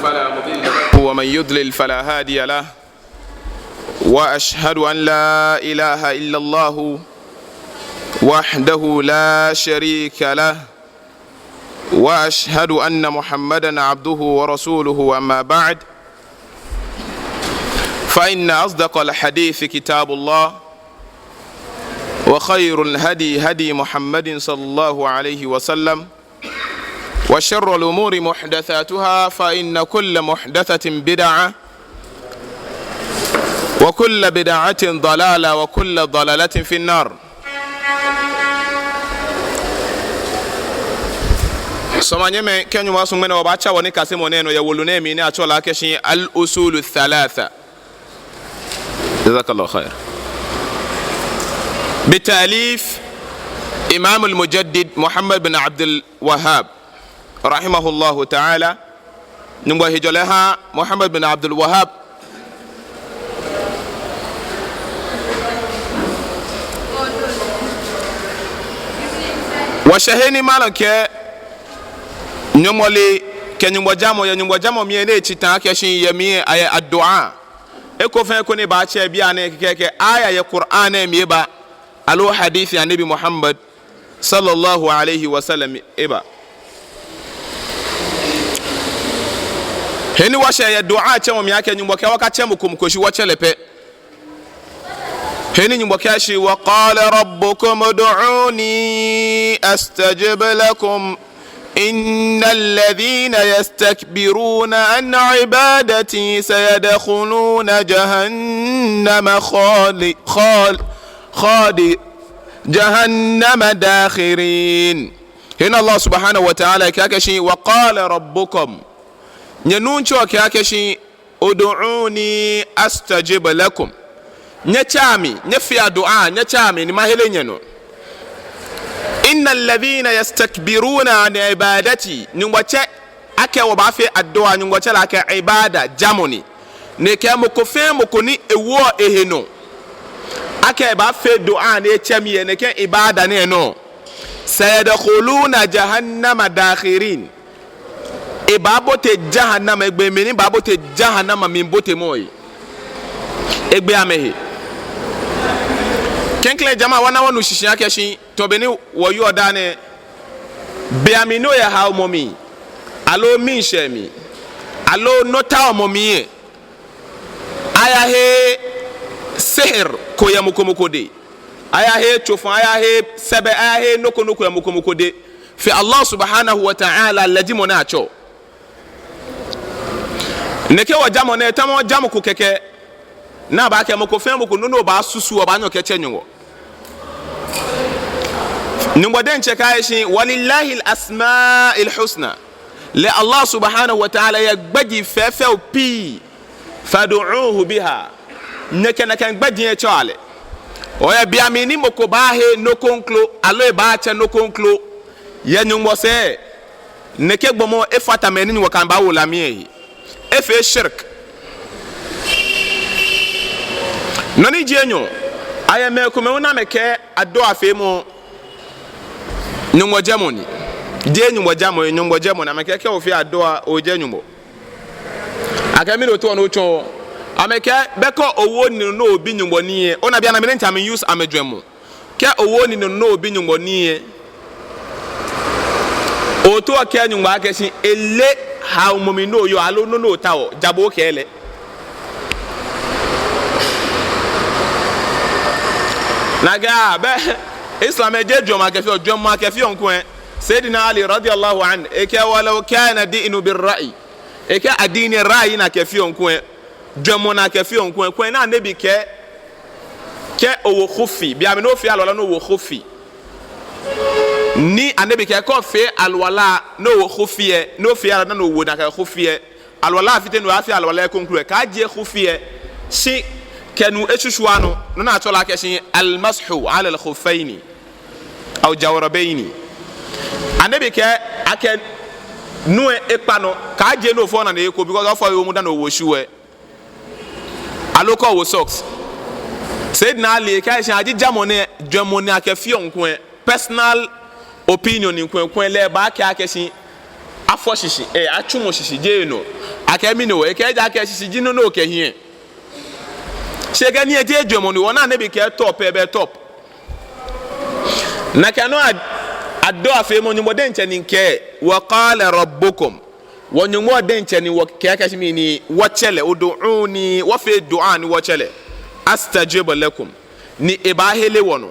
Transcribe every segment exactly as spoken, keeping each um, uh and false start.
فلا مضل له ومن يضلل فلا هادي له. وأشهد أن لا إله إلا الله وحده لا شريك له. وأشهد أن محمدا عبده ورسوله. أما بعد، فإن أصدق الحديث كتاب الله، وخير الهدي هدي محمد صلى الله عليه وسلم، وشر الأمور محدثاتها، فإن كل محدثة بدعة، وكل بدعة ضلالة، وكل ضلالة في النار. Suɔmɔ nyɛmimɛi, kɛ Nyɔŋmɔ sumɔ ŋmɛnɛ wɔbaatsa wɔnikasemɔ nɛɛ nɔ yɛ wolo nɛɛ mli ni atsɛɔ lɛ akɛshi Al-Usulu Thalatha. Jazakallahu khair. Bi ta'lif Imam al-Mujaddid Muhammad bin Abdul Wahhab, rahimahullahu ta'ala. Nyɔŋmɔ hejɔlɛ ha Muhammad bin Abdul Wahhab. Wɔshɛ he ni malam kɛɛ Nyɔŋmɔ lee kɛ Nyɔŋmɔ jamɔ, yɛ Nyɔŋmɔ jamɔ mli lɛ ni etsi ta akɛshi yɛ mli lɛ ayɛ addu'a. Eko fɛɛ eko ni baatsɛ bianɛ kɛkɛ, kɛ aya yɛ Qur'an lɛ mli eba, aloo hadith Annabi Muhammad sallallahu alayhi wa sallam eba. He ni wɔshɛ yɛ du'a tsɛmɔ mli akɛ Nyɔŋmɔ kɛɛ wɔkatsɛ mɔ ko mɔ ko shi wɔtsɛ lɛ pɛ. He ni Nyɔŋmɔ kɛɛ shi, وقال ربكم ادعوني أستجب لكم. إن الذين يستكبرون عن عبادتي سيدخلون جهنم خال-، خال-، خال-، جهنم داخرين. He ni Allah subhanahu wa ta'ala kɛɛ akɛshi, وقال ربكم. Nyɛ Nuŋtsɔ kɛɛ akɛshi, ادعوني أستجب لكم. Nyɛtsɛa mi, nyɛfea du'a, nyɛtsɛa mi, ni mahere nyɛ nɔ. إن الذين يستكبرون عن عبادتي. Nyɔŋmɔ tsɛ akɛ wɔbaafee addu'a, Nyɔŋmɔ tsɛ lɛ akɛ ibada, jamɔ ni. Ni ekɛɛ mɔ ko fɛɛ mɔ ko ni ewoɔ ehe nɔ akɛ ebaafee du'a ni etsɛ mi yɛ nɛkɛ ibada nɛɛ nɔ, سيدخلون جهنم داخرين. Ebaabote Jahannama, egbe mɛi ni baabote Jahannama mlibotemɔ lɛ. Egbe amɛhe. Klɛŋklɛŋ jama'a, wɔna wɔnu shishi akɛshi, tamɔ bɔ ni wɔyɔɔ daa nɛɛ, beiaŋ mli ni oyɛ haomɔ mli, aloo miishɛɛ mli, aloo nɔtaomɔ mli lɛ, ayaheee sihir ko yɛ mɔ ko mɔ ko dɛŋ. Ayaheee tsofa, ayaheee sɛbɛ, ayaheee nɔ ko nɔ ko yɛ mɔ ko mɔ ko dɛŋ fe Allah subhanahu wa ta'ala, lɛ ji mɔ ni atsɛɔ. Nɛkɛ wɔjamɔ nɛɛ, tamɔ jamɔ ko kɛkɛ ni abaakɛɛ mɔ ko fɛɛ mɔ ko nɔ ni obaasusu obaanyɛ okɛtsɛ Nyɔŋmɔ. Nyɔŋmɔ diɛŋtsɛ kɛɛ akɛshi, ولله الأسماء الحسنى. Lɛ Allah subhanahu wa ta'ala yɛ gbɛji fɛfɛo pii. فادعوه بها. Nyɛkɛ nakai gbɛji lɛ tsɛa lɛ. Ɔɔ, yɛ beiaŋ mli ni mɔ ko baahe nɔ kroko, aloo ebaatsɛ nɔ kroko yɛ Nyɔŋmɔ sɛɛ, nɛkɛ gbɔmɔ efata mɛi ni Nyɔŋmɔ kɛ amɛ baawo la mli lɛ he. Efee shirk. Nɔ ni ji enyɔ, ayɛ mɛi komɛi hu ni amɛkɛɛ addu'a feemɔ Nyɔŋmɔ jɛmɔ ni. Jeee Nyɔŋmɔ jamɔ, Nyɔŋmɔ jɛmɔ ni. Amɛkɛɛ kɛ ofee addu'a, ojɛ Nyɔŋmɔ. Akɛ mɛni otaoɔ ni otsɔɔ? Amɛkɛɛ bɛ kɛ owo nine nɔ ni obi Nyɔŋmɔ nii lɛ, ona bianɛ mɛni tamɔ use amɛjwɛŋmɔ. Kɛ owo nine nɔ ni obi Nyɔŋmɔ nii lɛ, otaoɔ okɛɛ Nyɔŋmɔ akɛshi ele haomɔ mli ni oyɔɔ aloo nɔ ni otaoɔ, ja bo okɛɛ lɛ. Nakai bɛ Islam lɛ jeee jwɛŋmɔ akɛfeɔ, jwɛŋmɔ akɛfeɔ kulɛ. Sayyidina Ali radiyallahu anhu, ekɛɛ ولو كان الدين بالرأي. Ekɛɛ addini ra'yi ni akɛfeɔ kulɛ, jwɛŋmɔ ni akɛfeɔ kulɛ, kulɛ ni Annabi kɛɛ, kɛ owo khuffi, beiaŋ mli ni ofee alwala ni owo khuffi. Ni Annabi kɛɛ kɛ ofee alwala ni owo khuffi lɛ, ni ofee alwala ni owo nakai khuffi lɛ, alwala lɛ afite ni oyaafee alwala lɛ kroko lɛ, kaajie khuffi lɛ, shi kɛ nu eshwishwia nɔ, nɔ ni atsɛɔ lɛ akɛshi المسح على الخفين أو الجوربين. Annabi kɛɛ akɛ nu lɛ ekpa nɔ, kaajie ni ofɔ onane he eko, because ofɔ he eko dani owo shoe lɛ, aloo kɛ owo socks. Sayyidina Ali kɛɛ akɛshi aji jamɔ nɛɛ, jwɛŋmɔ ni akɛfeɔ kulɛ, personal opinion kulɛ, kulɛ lɛ baakɛɛ akɛshi afɔ shishi, eh, atsumɔ shishi, jeee no. Akɛ mɛni hewɔ? Ekɛɛ ejaakɛ shishi ji nɔ ni okɛhiɛ. Shi kɛ ni eje jwɛŋmɔ ni wɔna Annabi kɛɛ top, ebɛ top. Nakai nɔŋŋ ad-, addu'a feemɔ, Nyɔŋmɔ diɛŋtsɛ ni kɛɛ, wa qala rabbukum. Wɔ Nyɔŋmɔ diɛŋtsɛ ni wɔkɛɛ akɛ shi mɛni, wɔtsɛ lɛ, ud'uni, wɔfee du'a ni wɔtsɛ lɛ. Astajib lakum. Ni ebaahere wɔ nɔ.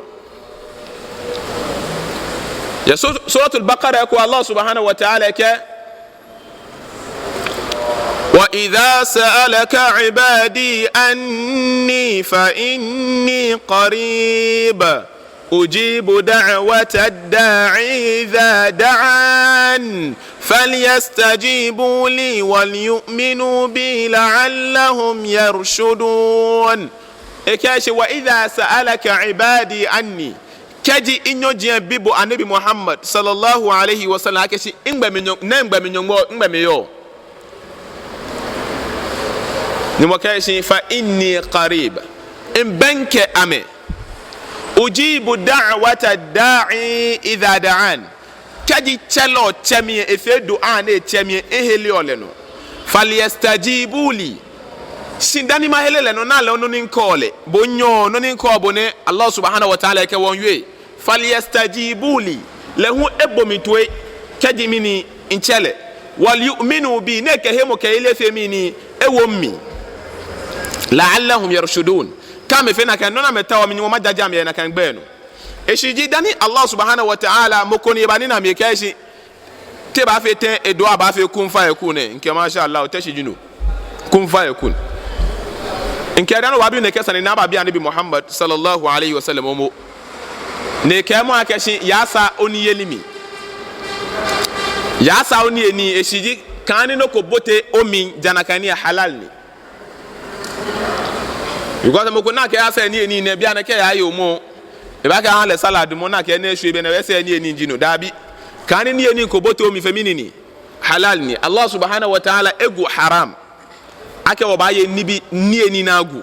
Yɛ Sur-, Suratul Baqarah ko, Allah subhanahu wa ta'ala kɛɛ, وإذا سألك عبادي عني فإني قريب أجيب دعوة الداع إذا دعان فليستجيبوا لي وليؤمنوا بي لعلهم يرشدون. Ekɛɛ shi, وإذا سألك عبادي عني. Kɛji minyɔji lɛ bi bo Annabi Muhammad sallallahu alaihi wasallam akɛ shi, nɛgbɛ miNyɔ-, nɛgbɛ miNyɔŋmɔ, nɛgbɛ miyɔɔ? Nyɔŋmɔ kɛɛ shi, فإني قريب. Mibɛŋkɛ amɛ. أجيب دعوة الداع إذا دعان. Kɛji tsɛlɔ tsɛ mi lɛ, efee du'a ni etsɛ mi lɛ, miheleɔ lɛ nɔ. فليستجيبوا لي. Shi dani mahere lɛ nɔ, naa lɛ nɔ ni mikɛɔ lɛ. Bo nyɔŋ, nɔ ni mikɛɔ bo nɛ, Allah subhanahu wa ta'ala kɛɛ wɔ miwie. فليستجيبوا لي. Lɛ hu ebo mi toi. Kɛji mɛni, mitsɛ lɛ. وليؤمنوا بي. Ni ekɛ hemɔkɛyeli afee mɛni, ewo mimli. لعلهم يرشدون. Kɛ amɛfee nakai, nɔ ni amɛtaoɔ, mi Nyɔŋmɔ majaje amɛ yɛ nakai gbɛ nɔ. Eshishi ji dani Allah subhanahu wa ta'ala, mɔ ko ni eba ni na mi kɛɛ shi, te baafee tɛŋŋ, addu'a baafee kun fayakun nɛ? Mikɛɛ masha Allah, Teshie ji no. Kun fayakun. Mikɛɛ dani obaabi nɛkɛ sane nɛɛ, baabi Annabi Muhammad sallallahu alaihi wasallam momo. Ni ekɛɛ mɔ akɛ shi, yaasaa oniyenii mli. Yaasaa oniyenii, eshishi ji, kaani nɔ ko bote omli, ja nakai nii lɛ halal ni. Because mɔ ko ni akɛɛ yaasaa eniyenii nɛɛ, bianɛ kɛ eyaye omɔ, ebaakɛɛ aha lɛ salad mɔ, ni akɛɛ nɛɛ eshwie bianɛ, esaaa eniyenii ji no. Dabi. Kaani niyenii ko bote omli, fee mɛni ni? Halal ni. Allah subhanahu wa ta'ala egu haram akɛ wɔbaaye nibii, niyenii ni agu.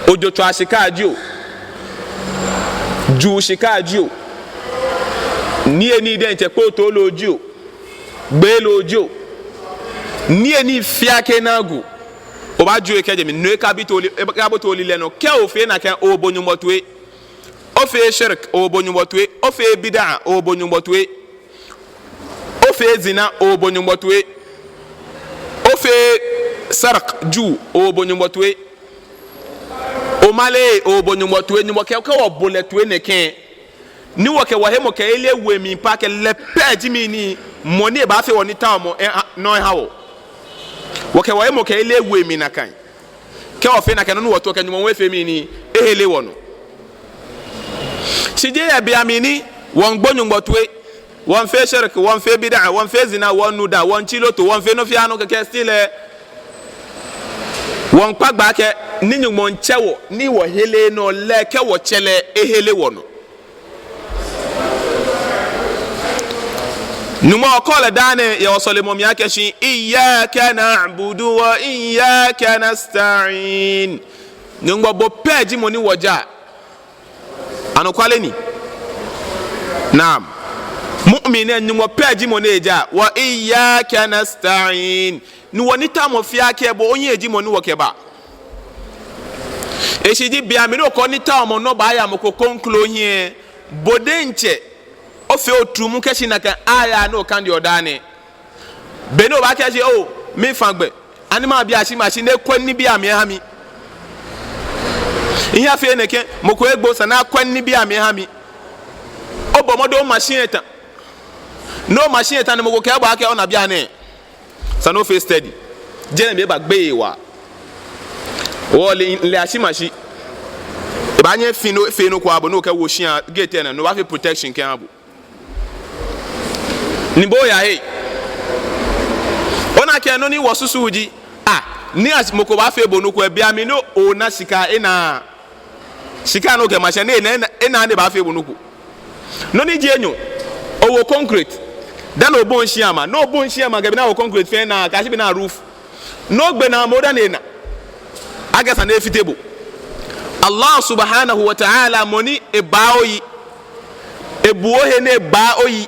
Ojotswaa shika jio, juu shika jio, niyenii diɛŋtsɛ, kpotoo loo jio, gbee loo jio, niyenii fɛɛ kɛ ni agu, obaajie kɛjɛ mli, no ekabi to li-, ekabote olilɛi nɔ. Kɛ ofee nakai, obo Nyɔŋmɔ toi. Ofee shirk, obo Nyɔŋmɔ toi. Ofee bid'a, obo Nyɔŋmɔ toi. Ofee zina, obo Nyɔŋmɔ toi. Ofee sarq, juu, obo Nyɔŋmɔ toi. Omale, obo Nyɔŋmɔ toi. Nyɔŋmɔ kɛɛ, kɛ wɔbo lɛ toi nɛkɛ, ni wɔkɛ wɔhemɔkɛyeli wo emli pɛ, akɛ lɛ pɛ ji mɛni, mɔ ni baafee wɔnitaomɔ lɛ, nɔ eha wɔ. Wɔkɛ wɔhemɔkɛyeli wo emli nakai. Kɛ wɔfee nakai, nɔ ni wɔtaoɔ, kɛ Nyɔŋmɔ hu efee mɛni, ehere wɔ nɔ. Shi jeee yɛ be mli ni wɔmiigbo Nyɔŋmɔ toi, wɔmiifee shirk, wɔmiifee bid'a, wɔmiifee zina, wɔmiinu daa, wɔmiitsĩ lotto, wɔmiifee nɔ fɛɛ nɔ, kɛkɛ still lɛ wɔmiikpa gbɛ akɛ ni Nyɔŋmɔ miitsɛ wɔ, ni wɔhere nɔ lɛ, kɛ wɔtsɛ lɛ, ehere wɔ nɔ. Nyɔŋmɔ, wɔkɛɔ lɛ daa nɛɛ yɛ wɔsɔlemɔ mli akɛ shi, إياك نعبد وإياك نستعين. Nyɔŋmɔ, bo pɛ ji mɔ ni wɔjaa. Anɔkwale ni. Naam. Mu'min lɛ, Nyɔŋmɔ pɛ ji mɔ ni ejaa. وإياك نستعين. Ni wɔnitaomɔ fɛɛ kɛ bo, ohiɛ ji mɔ ni wɔkɛbaa. Eshishi ji be mli ni okɛ onitaomɔ nɔ baaya mɔ ko kroko hiɛ, bo diɛŋtsɛ, ofee otumu kɛshi nakai aya ni okaneɔ daa nɛɛ. Be ni obaakɛɛ shi, oo, miifã gbɛ, ani mabi ashi machine ni ekwɛ nibii amli eha mi. Mihiɛ fee nɛkɛ, mɔ ko egbo, esa ni akwɛ nibii amli eha mi. Obɔ mɔdɛŋ o machine lɛ ta. Ni o machine lɛ ta ni mɔ ko kɛɛ bo akɛ ona bianɛ, esa ni ofee steady. Jɛmɛ eba gbɛ wa. Ole, ole ashi machine. Ebaanyɛ efee nɔ, efee nɔ ko aha bo, ni okɛwo shia gate lɛ naa, ni obaafee protection kɛha bo. Ni bo oya he. Ona akɛ nɔ ni wɔsusuɔ ji, ah, ni ashi mɔ ko baafee bo nɔ ko, be mli ni ona shika, ena shika ni okɛ machine lɛ, ena, ena, ena ni ebaafee bo nɔ ko. Nɔ ni ji enyɔ, owo concrete. Dani obɔi shia ma, ni obɔi shia ma kɛ be ni awo concrete fɛɛ naa, kɛyashi be ni a-roof. Ni ogbe naa moŋ dani ena. Akɛ esa ni efite bo. Allah subhanahu wa ta'ala, mɔ ni ebaa oyi, ebu ohe ni ebaa oyi,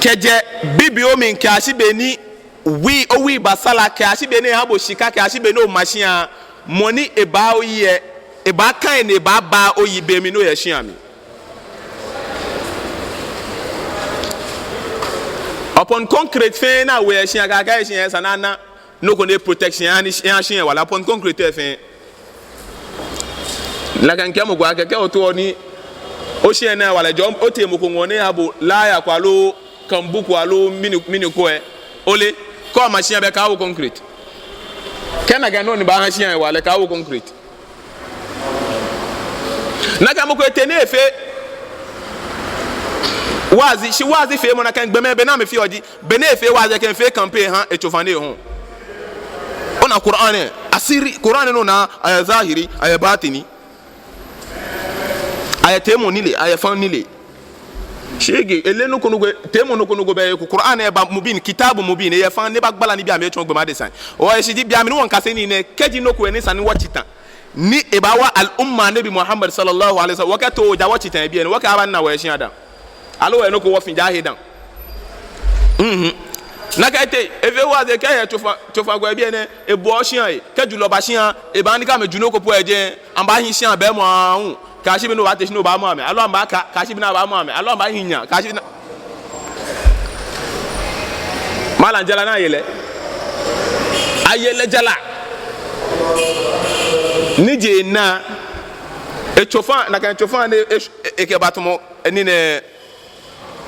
Kɛjɛ bibioo mli kɛyashi be ni owii, owii baasara, kɛyashi be ni eha bo shika, kɛyashi be ni oma shia, mɔ ni ebaa oyi lɛ, ebaaka enɛ ebaaba oyi be mli ni oyɛ shia mli. Upon concrete fɛɛ ni awo yɛ shia, kɛkɛ shia lɛ esa ni ana nɔ ko ni protection eha ni, eha shia lɛ wala, upon concrete lɛ fɛɛ. Nakai mikɛɛ mɔ ko akɛ, kɛ otaoɔ ni oshia lɛ ana wala, jɔɔ otee mɔ ko ŋɔɔ ni eha bo laya ko aloo kambu ko aloo mɛni mɛni ko lɛ, ole, kɛ oma shia lɛ, bɛ kaawo concrete. Kɛ nakai nɔ ni baaha shia lɛ wala, kaawo concrete. Nakai mɔ ko etee ni efee waazi, shi waazi feemɔ nakai gbɔmɛi be ni amɛfeɔ ji, be ni efee waazi lɛ kɛ efee campaign eha etsofa ni ehɔɔ. Ona Qur'an lɛ, asiri, Qur'an lɛ no naa, ayɛ zahiri, ayɛ batini. Ayɛ teemɔ nilee, ayɛ faŋŋ nilee. Shege, eleee nɔ ko nɔ ko, teemɔ nɔ ko nɔ ko bɛ he ko. Qur'an lɛ ba mubin, kitabu mubin, eyɛ faŋŋ ni ebaagbala nibii amli etsɔɔ gbɔmɛi adesai. Oo, eshishi ji bianɛ mɛi ni wɔmiikase nii nɛɛ, kɛji nɔ ko yɛ ni esa ni wɔtsi ta ni ebaawa al-umma Nabi Muhammad sallallahu alaihi wasallam, wɔkɛtoo ja wɔtsi ta yɛ biɛ nɛɛ, wɔkɛɛ abaana wɔ yɛ shia dã. Aloo wɔyɛ nɔ ko wɔfee ja he dã. Mhm. Nakai etee, efee waazi kɛya tsofa, tsofa ko yɛ biɛ nɛɛ, ebuɔ shia lɛ, kɛ julɔ ba shia lɛ, ebaanyɛ ni kɛ amɛju nɔ ko po yɛ jɛi, amɛbaahi shia lɛ bɛ mɔ aahu. Kɛyashi be ni obaate shi ni obaamɔ amɛ. Aloo amɛbaaka, kɛyashi be ni abaamɔ amɛ. Aloo amɛbaahi nya, kɛyashi be ni. Malam jara ni aye lɛ. Aye lɛ jara. Ni je naa. Etsofa, nakai tsofa ni e, e, ekɛba tamɔ, eni nɛɛ,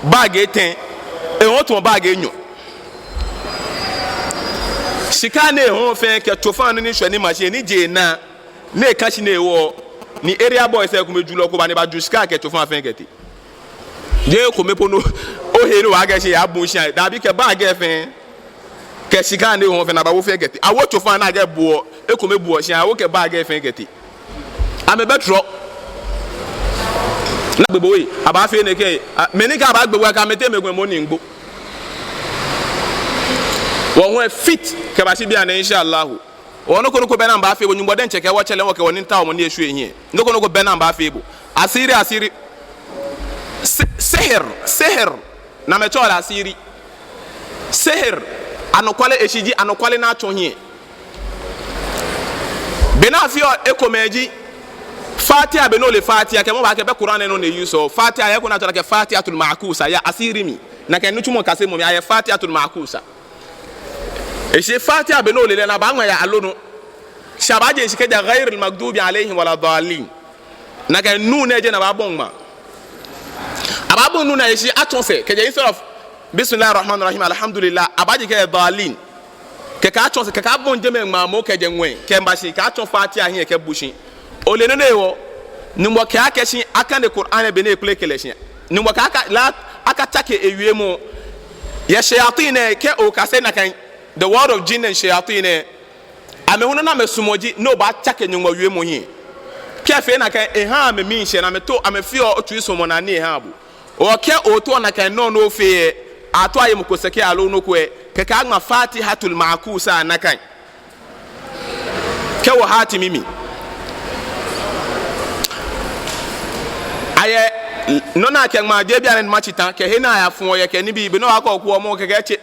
bag etɛ. Ehɔɔ tamɔ bag enyɔ. Shika ni ehɔɔ fɛɛ kɛ tsofa ni ni shwɛ ni ma shi ni je naa. Ni eka shi ni ewo, ni area boys lɛ ekomɛi julɔ ko ba ni ebaju shika kɛ tsofa fɛɛ kɛtee. Jeee ekomɛi po nɔ, ohe ni wɔkɛɛ shi abu shia lɛ, dabi kɛ bag lɛ fɛɛ, kɛ shika ni ehɔɔ fɛɛ ni abawo fɛɛ kɛtee. Awo tsofa ni akɛbuɔ, ekomɛi buɔ shia lɛ, awo kɛ bag lɛ fɛɛ kɛtee. Amɛbɛ trɔ. Ni agbe bo lɛ, abaafee nɛkɛ, a, mɛni kɛ abaagbe bo lɛ, kɛ amɛteŋ mɛi komɛi mɔ ni ŋgbo. Wɔhu lɛ fit, kɛbashi bianɛ, insha Allahu. Oo, nɔ ko nɔ ko bɛ ni amɛbaafee bo, Nyɔŋmɔ diɛŋtsɛ kɛ wɔ tsɛ lɛ, wɔkɛ wɔnii taomɔ ni eshwie ehiɛ. Nɔ ko nɔ ko bɛ ni amɛbaafee bo. Asiri, asiri. Si-, sihir, sihir. Ni amɛtsɛɔ lɛ asiri. Sihir. Anɔkwale, eshishi ji anɔkwale ni atsɔ hiɛ. Be ni afeɔ ekomɛi ji. Fatiha, be ni ole Fatiha, kɛ mɔ baakɛɛ bɛ Qur'an nɔ ni e-use-ɔ. Fatiha, ayɛ eko ni atsɛɔ lɛ akɛ Fatihatul Ma'kusa, yɛ asiri mli. Nakai nitsumɔ kase mɔ mli, ayɛ Fatihatul Ma'kusa. Eshishi Fatiha be ni ole lɛ ni abaaŋma yɛ alo nɔ. Shi abaaje shishi kɛjɛ ghayril maghdubi alayhim wala dallin. Nakai nun nɛɛ jɛi ni abaabɔi ŋmaa. Abaabɔi nun lɛ eshishi atsɔ sɛɛ. Kɛjɛ instead of Bismillahir Rahmanir Rahim, Alhamdulillah, abaaje kɛjɛ dallin. Kɛkɛ atsɔ sɛɛ, kɛkɛ abɔi jɛmɛ ŋmaa moŋ kɛjɛ ŋwɛi. Kɛmiiba shi, kɛkɛ atsɔ Fatiha hiɛ kɛbu shi. Ole nɔ ni hewɔ, Nyɔŋmɔ kɛɛ akɛ shi akane Qur'an lɛ be ni ekpeleke lɛ shi. Nyɔŋmɔ kɛɛ aka-, la-, akatsake ewiemɔ. Yɛ shayatin lɛ, kɛ okase nakai, the world of jinn and shayatin lɛ, amɛ hu nɔ ni amɛsumɔɔ ji ni obaatsake Nyɔŋmɔ wiemɔ hiɛ. Kɛ efee nakai, ehaa amɛmiishɛɛ ni amɛto, amɛfeɔ otsuisumɔ naa ni ehaa bo. Oo, kɛ otaoɔ nakai nɔ ni ofee lɛ, ato aye mɔ ko sɛkɛ aloo nɔ ko lɛ, kɛkɛ aŋma Fatihatul Ma'kusa nakai. Kɛ oha ti mimi. Ayɛ nɔ ni akɛŋmaa jeee bianɛ ni matsi ta, kɛ he ni ayafuɔ yɛ kɛ nibii, be ni obaakɔ kuɔ mɔ kɛkɛ etse,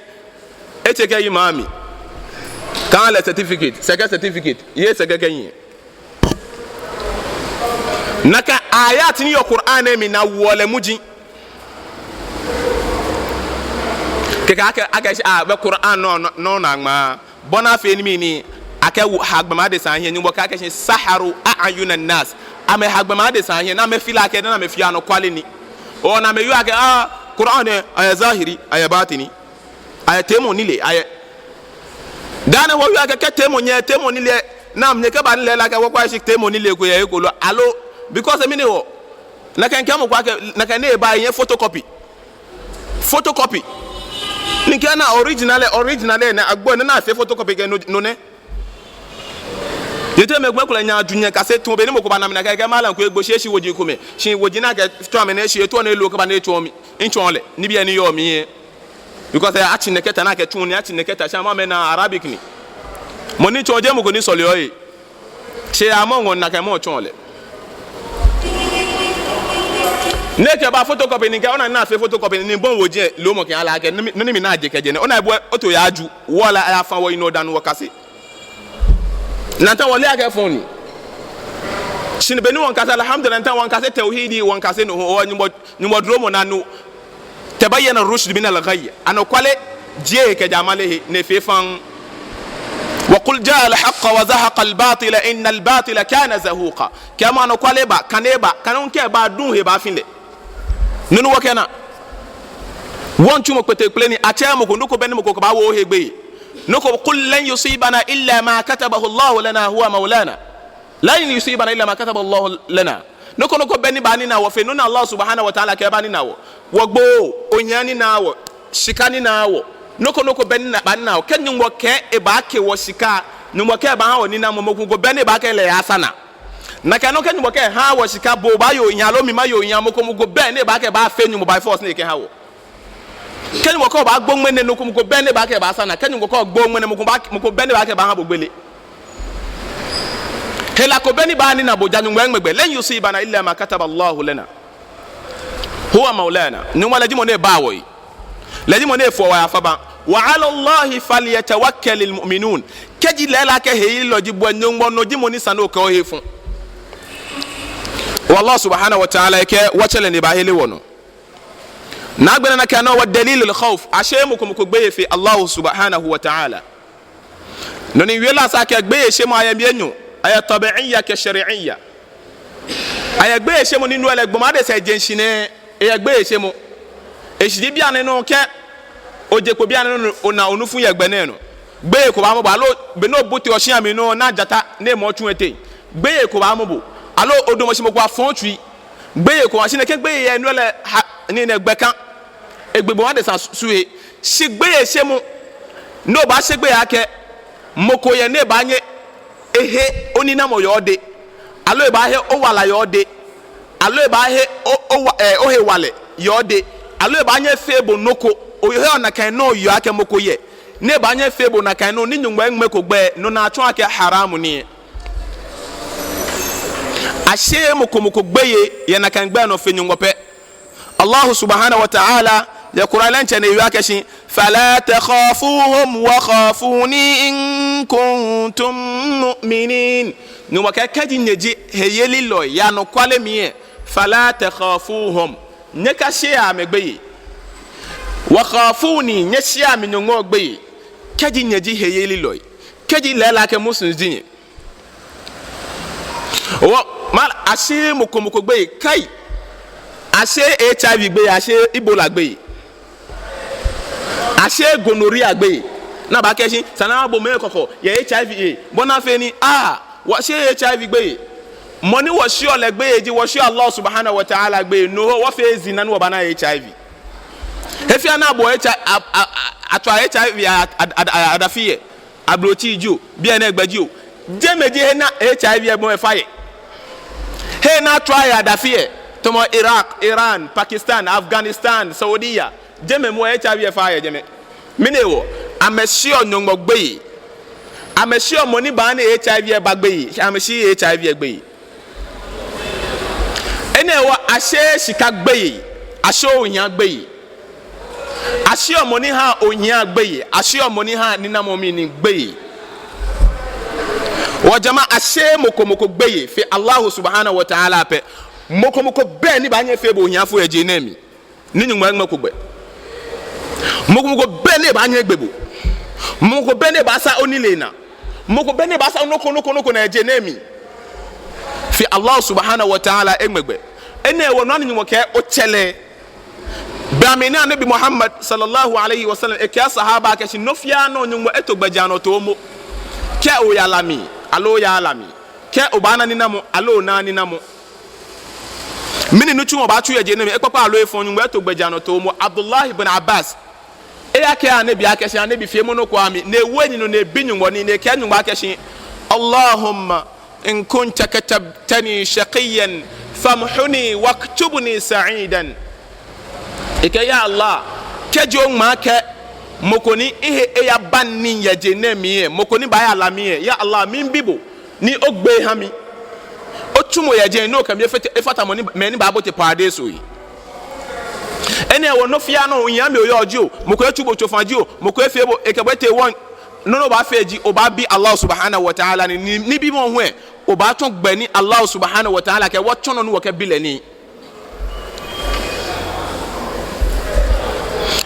etse kɛyi maami. Kɛ ale certificate, sɛkɛ certificate, yɛ sɛkɛ kɛnyiɛ. Nakai ayat ni yɔɔ Qur'an lɛ mli ni awoɔ lɛ muji. Kɛkɛ akɛ, akɛ shi, ah, bɛ Qur'an nɔ, nɔ, nɔ ni aŋma. Bɔ ni afee ni mɛni, akɛha gbɔmɛi adesai ahiɛ, Nyɔŋmɔ kɛɛ akɛ shi saharu a'yunan nas. Amɛha gbɔmɛi adesai ahiɛ, ni amɛfeel akɛ nɔ ni amɛfeɔ anɔkwale ni. Oo, ni amɛwie akɛ, ah, Qur'an lɛ, ayɛ zahiri, ayɛ batini. Ayɛ teemɔ nilee, ayɛ. Dani wɔwie akɛ kɛ teemɔ nyɛ, teemɔ nilee, ni amɛnyɛ kɛba nilee lɛ akɛ wɔkwa shi teemɔ nilee ko yɛ he ko lo, aloo, because mɛni hewɔ, nakai mikɛɛ mɔ ko akɛ, nakai ni eba yɛ photocopy. Photocopy. Ni kɛ ana original lɛ, original lɛ, ni agbo, ni ana afee photocopy kɛ no, no nɛ. Yɛ te mɛi komɛi kulɛ nyɛju nyɛkase tun be ni mɔ ko baana mi nakai akɛ malam ko egbo shi eshi woji komɛi. Shi woji ni akɛtsɔɔ amɛ nɛɛ shi etaoɔ ni elo kɛba ni etsɔɔ mi. Mitsɔɔ lɛ. Nibii ni yɔɔ mli lɛ. Because, eh, atsi nɛkɛ ta ni akɛtsu nii, atsi nɛkɛ ta shi amɛ amɛna Arabic ni. Mɔ ni tsɔɔ jeee mɔ ko ni sɔleɔ lɛ. Shi amɔ ŋɔɔ nakai mɔ tsɔɔ lɛ. Ni ekɛba photocopy ni kɛ, ona ni afee photocopy ni bɔ ni woji lɛ loomɔ kɛha lɛ akɛ, nɔ ni, nɔ ni mina je kɛjɛ nɛ. Ona ebua oto ya ju, wala ya fa wɔ ino danu wɔkase. Nakai wɔle akɛ fɔŋ ni. Shi be ni wɔŋkase, alhamdulillah, nakai wɔŋkase tawhidi, wɔŋkase no, o, Nyɔŋmɔ, Nyɔŋmɔ duromɔ naa nɔ. Tabayyana rushd min al-ghayy. Anɔkwale jie kɛjɛ amale he, ni efee faŋŋ. Wa qul jaa al-haqq wa zahaqa al-batil, inna al-batila kana zahuqa. Kɛɛmɔ anɔkwale ba, kane ba, kane hu kɛba duŋ he baafi lɛ. No ni wɔkɛna. Wɔŋtsumɔ kpeteŋkpele ni atsɛɛɛ mɔ ko, nɔ ko bɛ ni mɔ ko kɛbaawo he gbeyei. Nɔ ko, qul lan yusibana illa ma katabahu Allahu lana huwa maulana. Lan yusibana illa ma kataba Allahu lana. Nɔ ko nɔ ko bɛ ni baanina wɔ fe nɔ ni Allah subhanahu wa ta'ala kɛɛ baanina wɔ. Wɔgboo, ohia nina wɔ, shika nina wɔ. Nɔ ko nɔ ko bɛ ni baanina wɔ. Kɛ Nyɔŋmɔ kɛɛ ebaake wɔ shika, Nyɔŋmɔ kɛɛ ebaaha wɔ ninamɔ, mɔ ko mɔ ko bɛ ni baakɛɛ lɛ ya sa na. Nakai nɔŋŋ kɛ Nyɔŋmɔ kɛɛ ehaaa wɔ shika, bo baaye ohia aloo mi maye ohia, mɔ ko mɔ ko bɛ ni baakɛɛ ebaafee Nyɔŋmɔ by force ni ekɛha wɔ. Kɛ Nyɔŋmɔ kɛɛ obaagbo ŋmɛnɛ, nɔ ko mɔ ko bɛ ni baakɛɛ ebaasa na. Kɛ Nyɔŋmɔ kɛɛ ogbo ŋmɛnɛ, mɔ ko baa, mɔ ko bɛ ni baakɛɛ ebaaha bo gbele. Hela ko bɛ ni baanina bo ja Nyɔŋmɔ eŋmɛ gbɛ. Lan yusibana illa ma kataba Allahu lana huwa maulana. Nyɔŋmɔ lɛ ji mɔ ni baa wɔ yi. Lɛ ji mɔ ni foɔ wɔ yaafaa. Wa ala Allahi falyatawakkalil mu'minun. Kɛji lɛɛlɛŋ akɛ heyelilɔ ji bo lɛ, Nyɔŋmɔ nɔ ji mɔ ni sa ni okɛ ohe fɔ. Wallahu subhanahu wa ta'ala ekɛɛ wɔtsɛ lɛ ni ebaahere wɔnɔ. Ni agbɛnɛ nakai nɔŋŋ wa dalilul khawf, asheee mɔ ko mɔ ko gbeyei fe Allahu subhanahu wa ta'ala. Nɔ ni miwie lɛ asa akɛ gbeyeishemɔ ayɛ mli enyɔ, ayɛ tabi'iyya kɛ shar'iyya. Ayɛ gbeyeishemɔ ni no lɛ gbɔmɔ adesa ejeŋ shi nɛɛ, eyɛ gbeyeishemɔ. Eshishi ji bianɛ nɔŋŋ kɛ oje kpo bianɛ nɔŋŋ ona onufu yɛ gbɛ nɛɛ nɔ, gbeyei ko baamɔ bo, aloo be ni obote oshia mli nɔŋŋ ona jata ni emɔ tsu eteŋ, gbeyei ko baamɔ bo, aloo odamɔ shi mɔ ko afɔ otsui, gbeyei ko baamɔ. Shi nɛkɛ gbeyei yɛ no lɛ ha ni nɛ gbɛ ka. Egbe gbɔmɔ adesa su he. Shi gbeyeishemɔ, ni obaashe gbeyei akɛ mɔ ko yɛ ni baanyɛ ehe oninamɔ yɛ odɛŋ, aloo ebaahe owala yɛ odɛŋ, aloo ebaahe o, o, eh, ohewalɛ yɛ odɛŋ, aloo ebaanyɛ efee bo nɔ ko, oheɔ nakai nɔŋŋ oyɔɔ akɛ mɔ ko yɛ ni baanyɛ efee bo nakai nɔŋŋ, ni Nyɔŋmɔ eŋmɛko gbɛ, no nɛɛ atsɔɔ akɛ haram ni. Asheee mɔ ko mɔ ko gbeyei yɛ nakai gbɛ nɔ fe Nyɔŋmɔ pɛ. Allahu subhanahu wa ta'ala yɛ Qur'an lɛ ntsɛ ni ewie akɛshi, fala takhafuhum wa khafuni in kuntum mu'minin. Nyɔŋmɔ kɛɛ kɛji nyɛji heyelilɔi yɛ anɔkwale mli lɛ, fala takhafuhum, nyɛkashea amɛ gbeyei. Wa khafuni, nyɛshea mi Nyɔŋmɔ gbeyei. Kɛji nyɛji heyelilɔi, kɛji lɛɛlɛŋ akɛ Muslims ji nyɛ. Wɔ, mal, asheee mɔ ko mɔ ko gbeyei, kai. Asheee H I V gbeyei, asheee Ebola gbeyei. Asheee gonorrhea gbeyei. Ni abaakɛɛ shi, esa ni abo mɛi kɔkɔ yɛ H I V lɛ, bɔ ni afee ni, ah, wɔsheee H I V gbeyei. Mɔ ni wɔsheɔ lɛ gbeyei ji, wɔsheɔ Allah subhanahu wa ta'ala gbeyei. No hewɔ wɔfeee zina ni wɔbana H I V. He fɛɛ ni abo H I V, a, a, a, atswa H I V a, a, a, a, adafi lɛ. Ablotsiri jio, biɛ nɛɛ gbɛ jio. Jɛmɛ ji he ni H I V lɛ bɔ efa yɛ. He ni atswa yɛ adafi lɛ, tamɔ Iraq, Iran, Pakistan, Afghanistan, Saudiya. Jɛmɛ moŋ H I V lɛ fa yɛ jɛmɛ. Mɛni hewɔ? Amɛsheɔ Nyɔŋmɔ gbeyei. Amɛsheɔ mɔ ni baaha ni H I V lɛ aba gbeyei. Amɛsheee H I V lɛ gbeyei. Enɛ hewɔ asheee shika gbeyei. Asheee ohia gbeyei. Asheɔ mɔ ni haa ohia gbeyei, asheɔ mɔ ni haa ninamɔ mli nii gbeyei. Wɔ jama, asheee mɔ ko mɔ ko gbeyei fe Allahu subhanahu wa ta'ala pɛ. Mɔ ko mɔ ko bɛ ni baanyɛ efee bo ohiafo yɛ je nɛɛ mli, ni Nyɔŋmɔ eŋmɛko gbɛ. Mɔ ko mɔ ko bɛ ni baanyɛ egbe bo. Mɔ ko bɛ ni baasa onilee naa. Mɔ ko bɛ ni baasa nɔ ko nɔ ko nɔ ko naa yɛ je nɛɛ mli, fe Allahu subhanahu wa ta'ala eŋmɛ gbɛ. Enɛ hewɔ nɔ ni Nyɔŋmɔ kɛɛ otsɛ lɛ. Be mli ni Anabi Muhammad sallallahu alaihi wasallam ekɛɛ asahaba akɛshi nɔ fɛɛ nɔ Nyɔŋmɔ eto gbɛjianɔtoo momo. Kɛ oyaa la mli, aloo oyaaa la mli. Kɛ obaana ninamɔ, aloo onaaa ninamɔ. Mɛni nitsumɔ obaatsu yɛ je nɛɛ mli, ekpakpa aloo efɔŋ, Nyɔŋmɔ eto gbɛjianɔtoo momo. Abdullah ibn Abbas, eyakɛɛ Anabi akɛshi Anabi feemɔ nɔ ko ha mi, ni ewo enine nɔ ni ebi Nyɔŋmɔ nii, ni ekɛɛ Nyɔŋmɔ akɛshi, Allahumma in kunta katabtani shaqiyyan famhuni waktubni sa'idan. Ekɛɛ, ya Allah, kɛji oŋma akɛ mɔ ko ni mihe eyabaaa nii yɛ je nɛɛ mli lɛ, mɔ ko ni baaya la mli lɛ, ya Allah, miibi bo ni ogbee oha mi. Otsumɔ yɛ je ni okɛ mi afata, afata mɔ ni, mɛi ni baabote paradeiso lɛ. Enɛ hewɔ nɔ fiaa nɔ, ohiɛ amɛ oyɔɔ jio, mɔ ko etsu bo tsofa jio, mɔ ko efee bo, ekɛ bo etee wɔŋ, nɔ ni obaafee ji, obaabi Allah subhanahu wa ta'ala ni, ni, nibimɔ hu lɛ, obaatsɔ gbɛ ni Allah subhanahu wa ta'ala kɛɛ wɔtsɔ nɔ ni wɔkɛbi lɛ nii.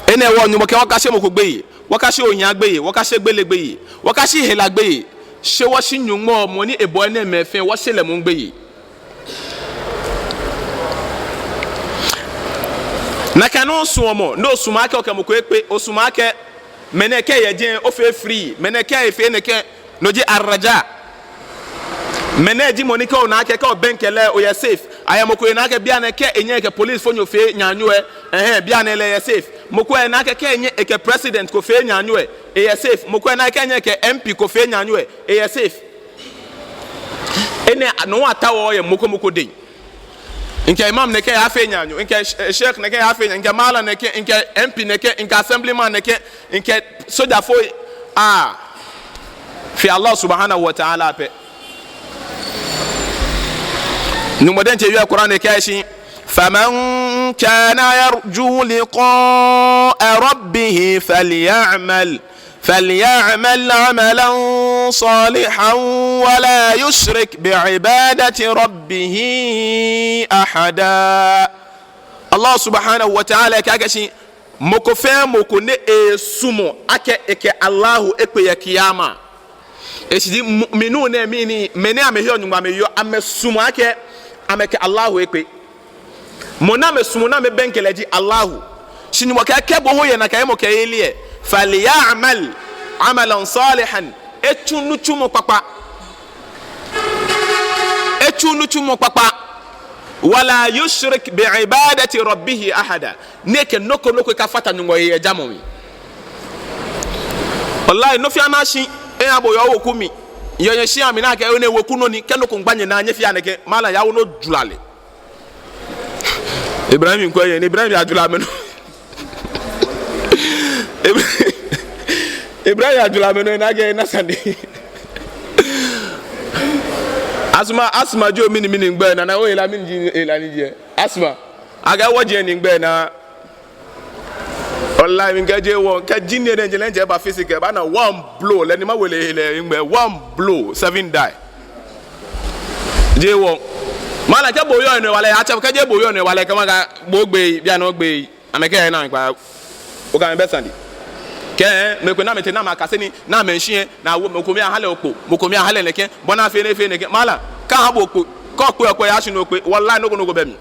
Enɛ hewɔ Nyɔŋmɔ kɛɛ wɔkashe mɔ ko gbeyei, wɔkashe ohia gbeyei, wɔkashe gbele gbeyei, wɔkashe hela gbeyei. Shi wɔshi Nyɔŋmɔ mɔ ni ebɔ enɛɛmɛi fɛɛ, wɔshe lɛ moŋ gbeyei. Nakai nɔŋŋ suɔmɔ, ni osumɔɔ akɛ okɛ mɔ ko ekpe, osumɔɔ akɛ mɛnɛ kɛ eyɛ jɛi, ofee free, mɛnɛ kɛ efee nɛkɛ, no ji ar-raja. Mɛnɛ ji mɔ ni kɛ ona akɛ kɛ obɛŋkɛ lɛ, oyɛ safe. Ayɛ mɔ ko ena akɛ bianɛ kɛ enyɛ ekɛ police fonyo fee naanyo lɛ, ɛhɛɛ, bianɛ lɛ eyɛ safe. Mɔ ko ena akɛ kɛ enyɛ ekɛ president ko fee naanyo lɛ, eyɛ safe. Mɔ ko ena akɛ kɛ enyɛ ekɛ M P ko fee naanyo lɛ, eyɛ safe. Enɛ nɔ ataoɔ yɛ mɔ ko mɔ ko dɛŋ. Mikɛ imam nɛkɛ yafee naanyo, mikɛ sh-, sheikh nɛkɛ yafee naanyo, mikɛ malam nɛkɛ, mikɛ M P nɛkɛ, mikɛ assemblyman nɛkɛ, mikɛ sojafoi. Ah. Fe Allah subhanahu wa ta'ala pɛ. Nyɔŋmɔ diɛŋtsɛ yɛ Quran lɛ kɛɛ shi, فمن كان يرجو لقاء ربه فليعمل فليعمل عملا صالحا ولا يشرك بعبادة ربه أحدا. Allah subhanahu wa ta'ala kɛɛ akɛ shi, mɔ ko fɛɛ mɔ ko ni esumɔɔ akɛ ekɛ Allahu ekpe yɛ kiyama. Eshishi ji mu'minun nɛɛ mli ni, mɛi ni amɛheɔ Nyɔŋmɔ amɛyeɔ, amɛsumɔɔ akɛ amɛkɛ Allahu ekpe. Mɔ ni amɛsumɔɔ ni amɛbɛŋkɛ lɛ ji Allahu. Shi Nyɔŋmɔ kɛɛ kɛ bo hu oyɛ nakai hemɔkɛyeli lɛ, فليعمل عملا صالحا. Etsu nitsumɔ kpakpa. Etsu nitsumɔ kpakpa. ولا يشرك بعبادة ربه أحدا. Ni ekɛ nɔ ko nɔ ko akafata Nyɔŋmɔ he yɛ jamɔ mli. Wallahi, nɔ fiaa nɔ shi, eha bo yɛ weku mli. Yɛ nyɛshia mli nakai, onɛ weku nɔ ni, kɛ nɔ ko miigba nyɛnaa, nyɛfea nɛkɛ, malam yawo nɔ jula lɛ. Ibrahim kwɛ yɛ, ni Ibrahim yajula mɛnɔ. Ibra-, Ibrahim yajula mɛnɔ, nakai, na sane. Asma, Asma jio mɛni mɛni gbɛ naa, na o hela mɛni ji hela ni ji. Asma. Akɛ wɔji ni gbɛ naa. Wallahi, mikɛɛ jeee wɔŋ, kɛ jinni lɛ diɛŋtsɛ lɛ diɛŋtsɛ eba physical, ebaana one blow, lɛ ni mawele lɛ, lɛ, lɛ, one blow, seven die. Jeee wɔŋ. Malam kɛ bo oyɔɔ enɔ hewalɛ, atsɛ, kɛ jeee bo oyɔɔ enɔ hewalɛ, kɛ mɔ ko kɛɛ bo ogbee, bianɛ ogbee, amɛkɛɛ naagba, okɛ amɛ bɛ sane. Kɛ, mɛi komɛi ni amɛtee ni amɛkase nii, ni amɛshi lɛ, ni awo, mɔ ko miiha lɛ okpo, mɔ ko miiha lɛ nɛkɛ, bɔ ni afee ni efee nɛkɛ, malam, kaaha bo okpo, kɛ okpe, okpe, yashi ni okpe, wallahi, nɔ ko nɔ ko bɛ mli.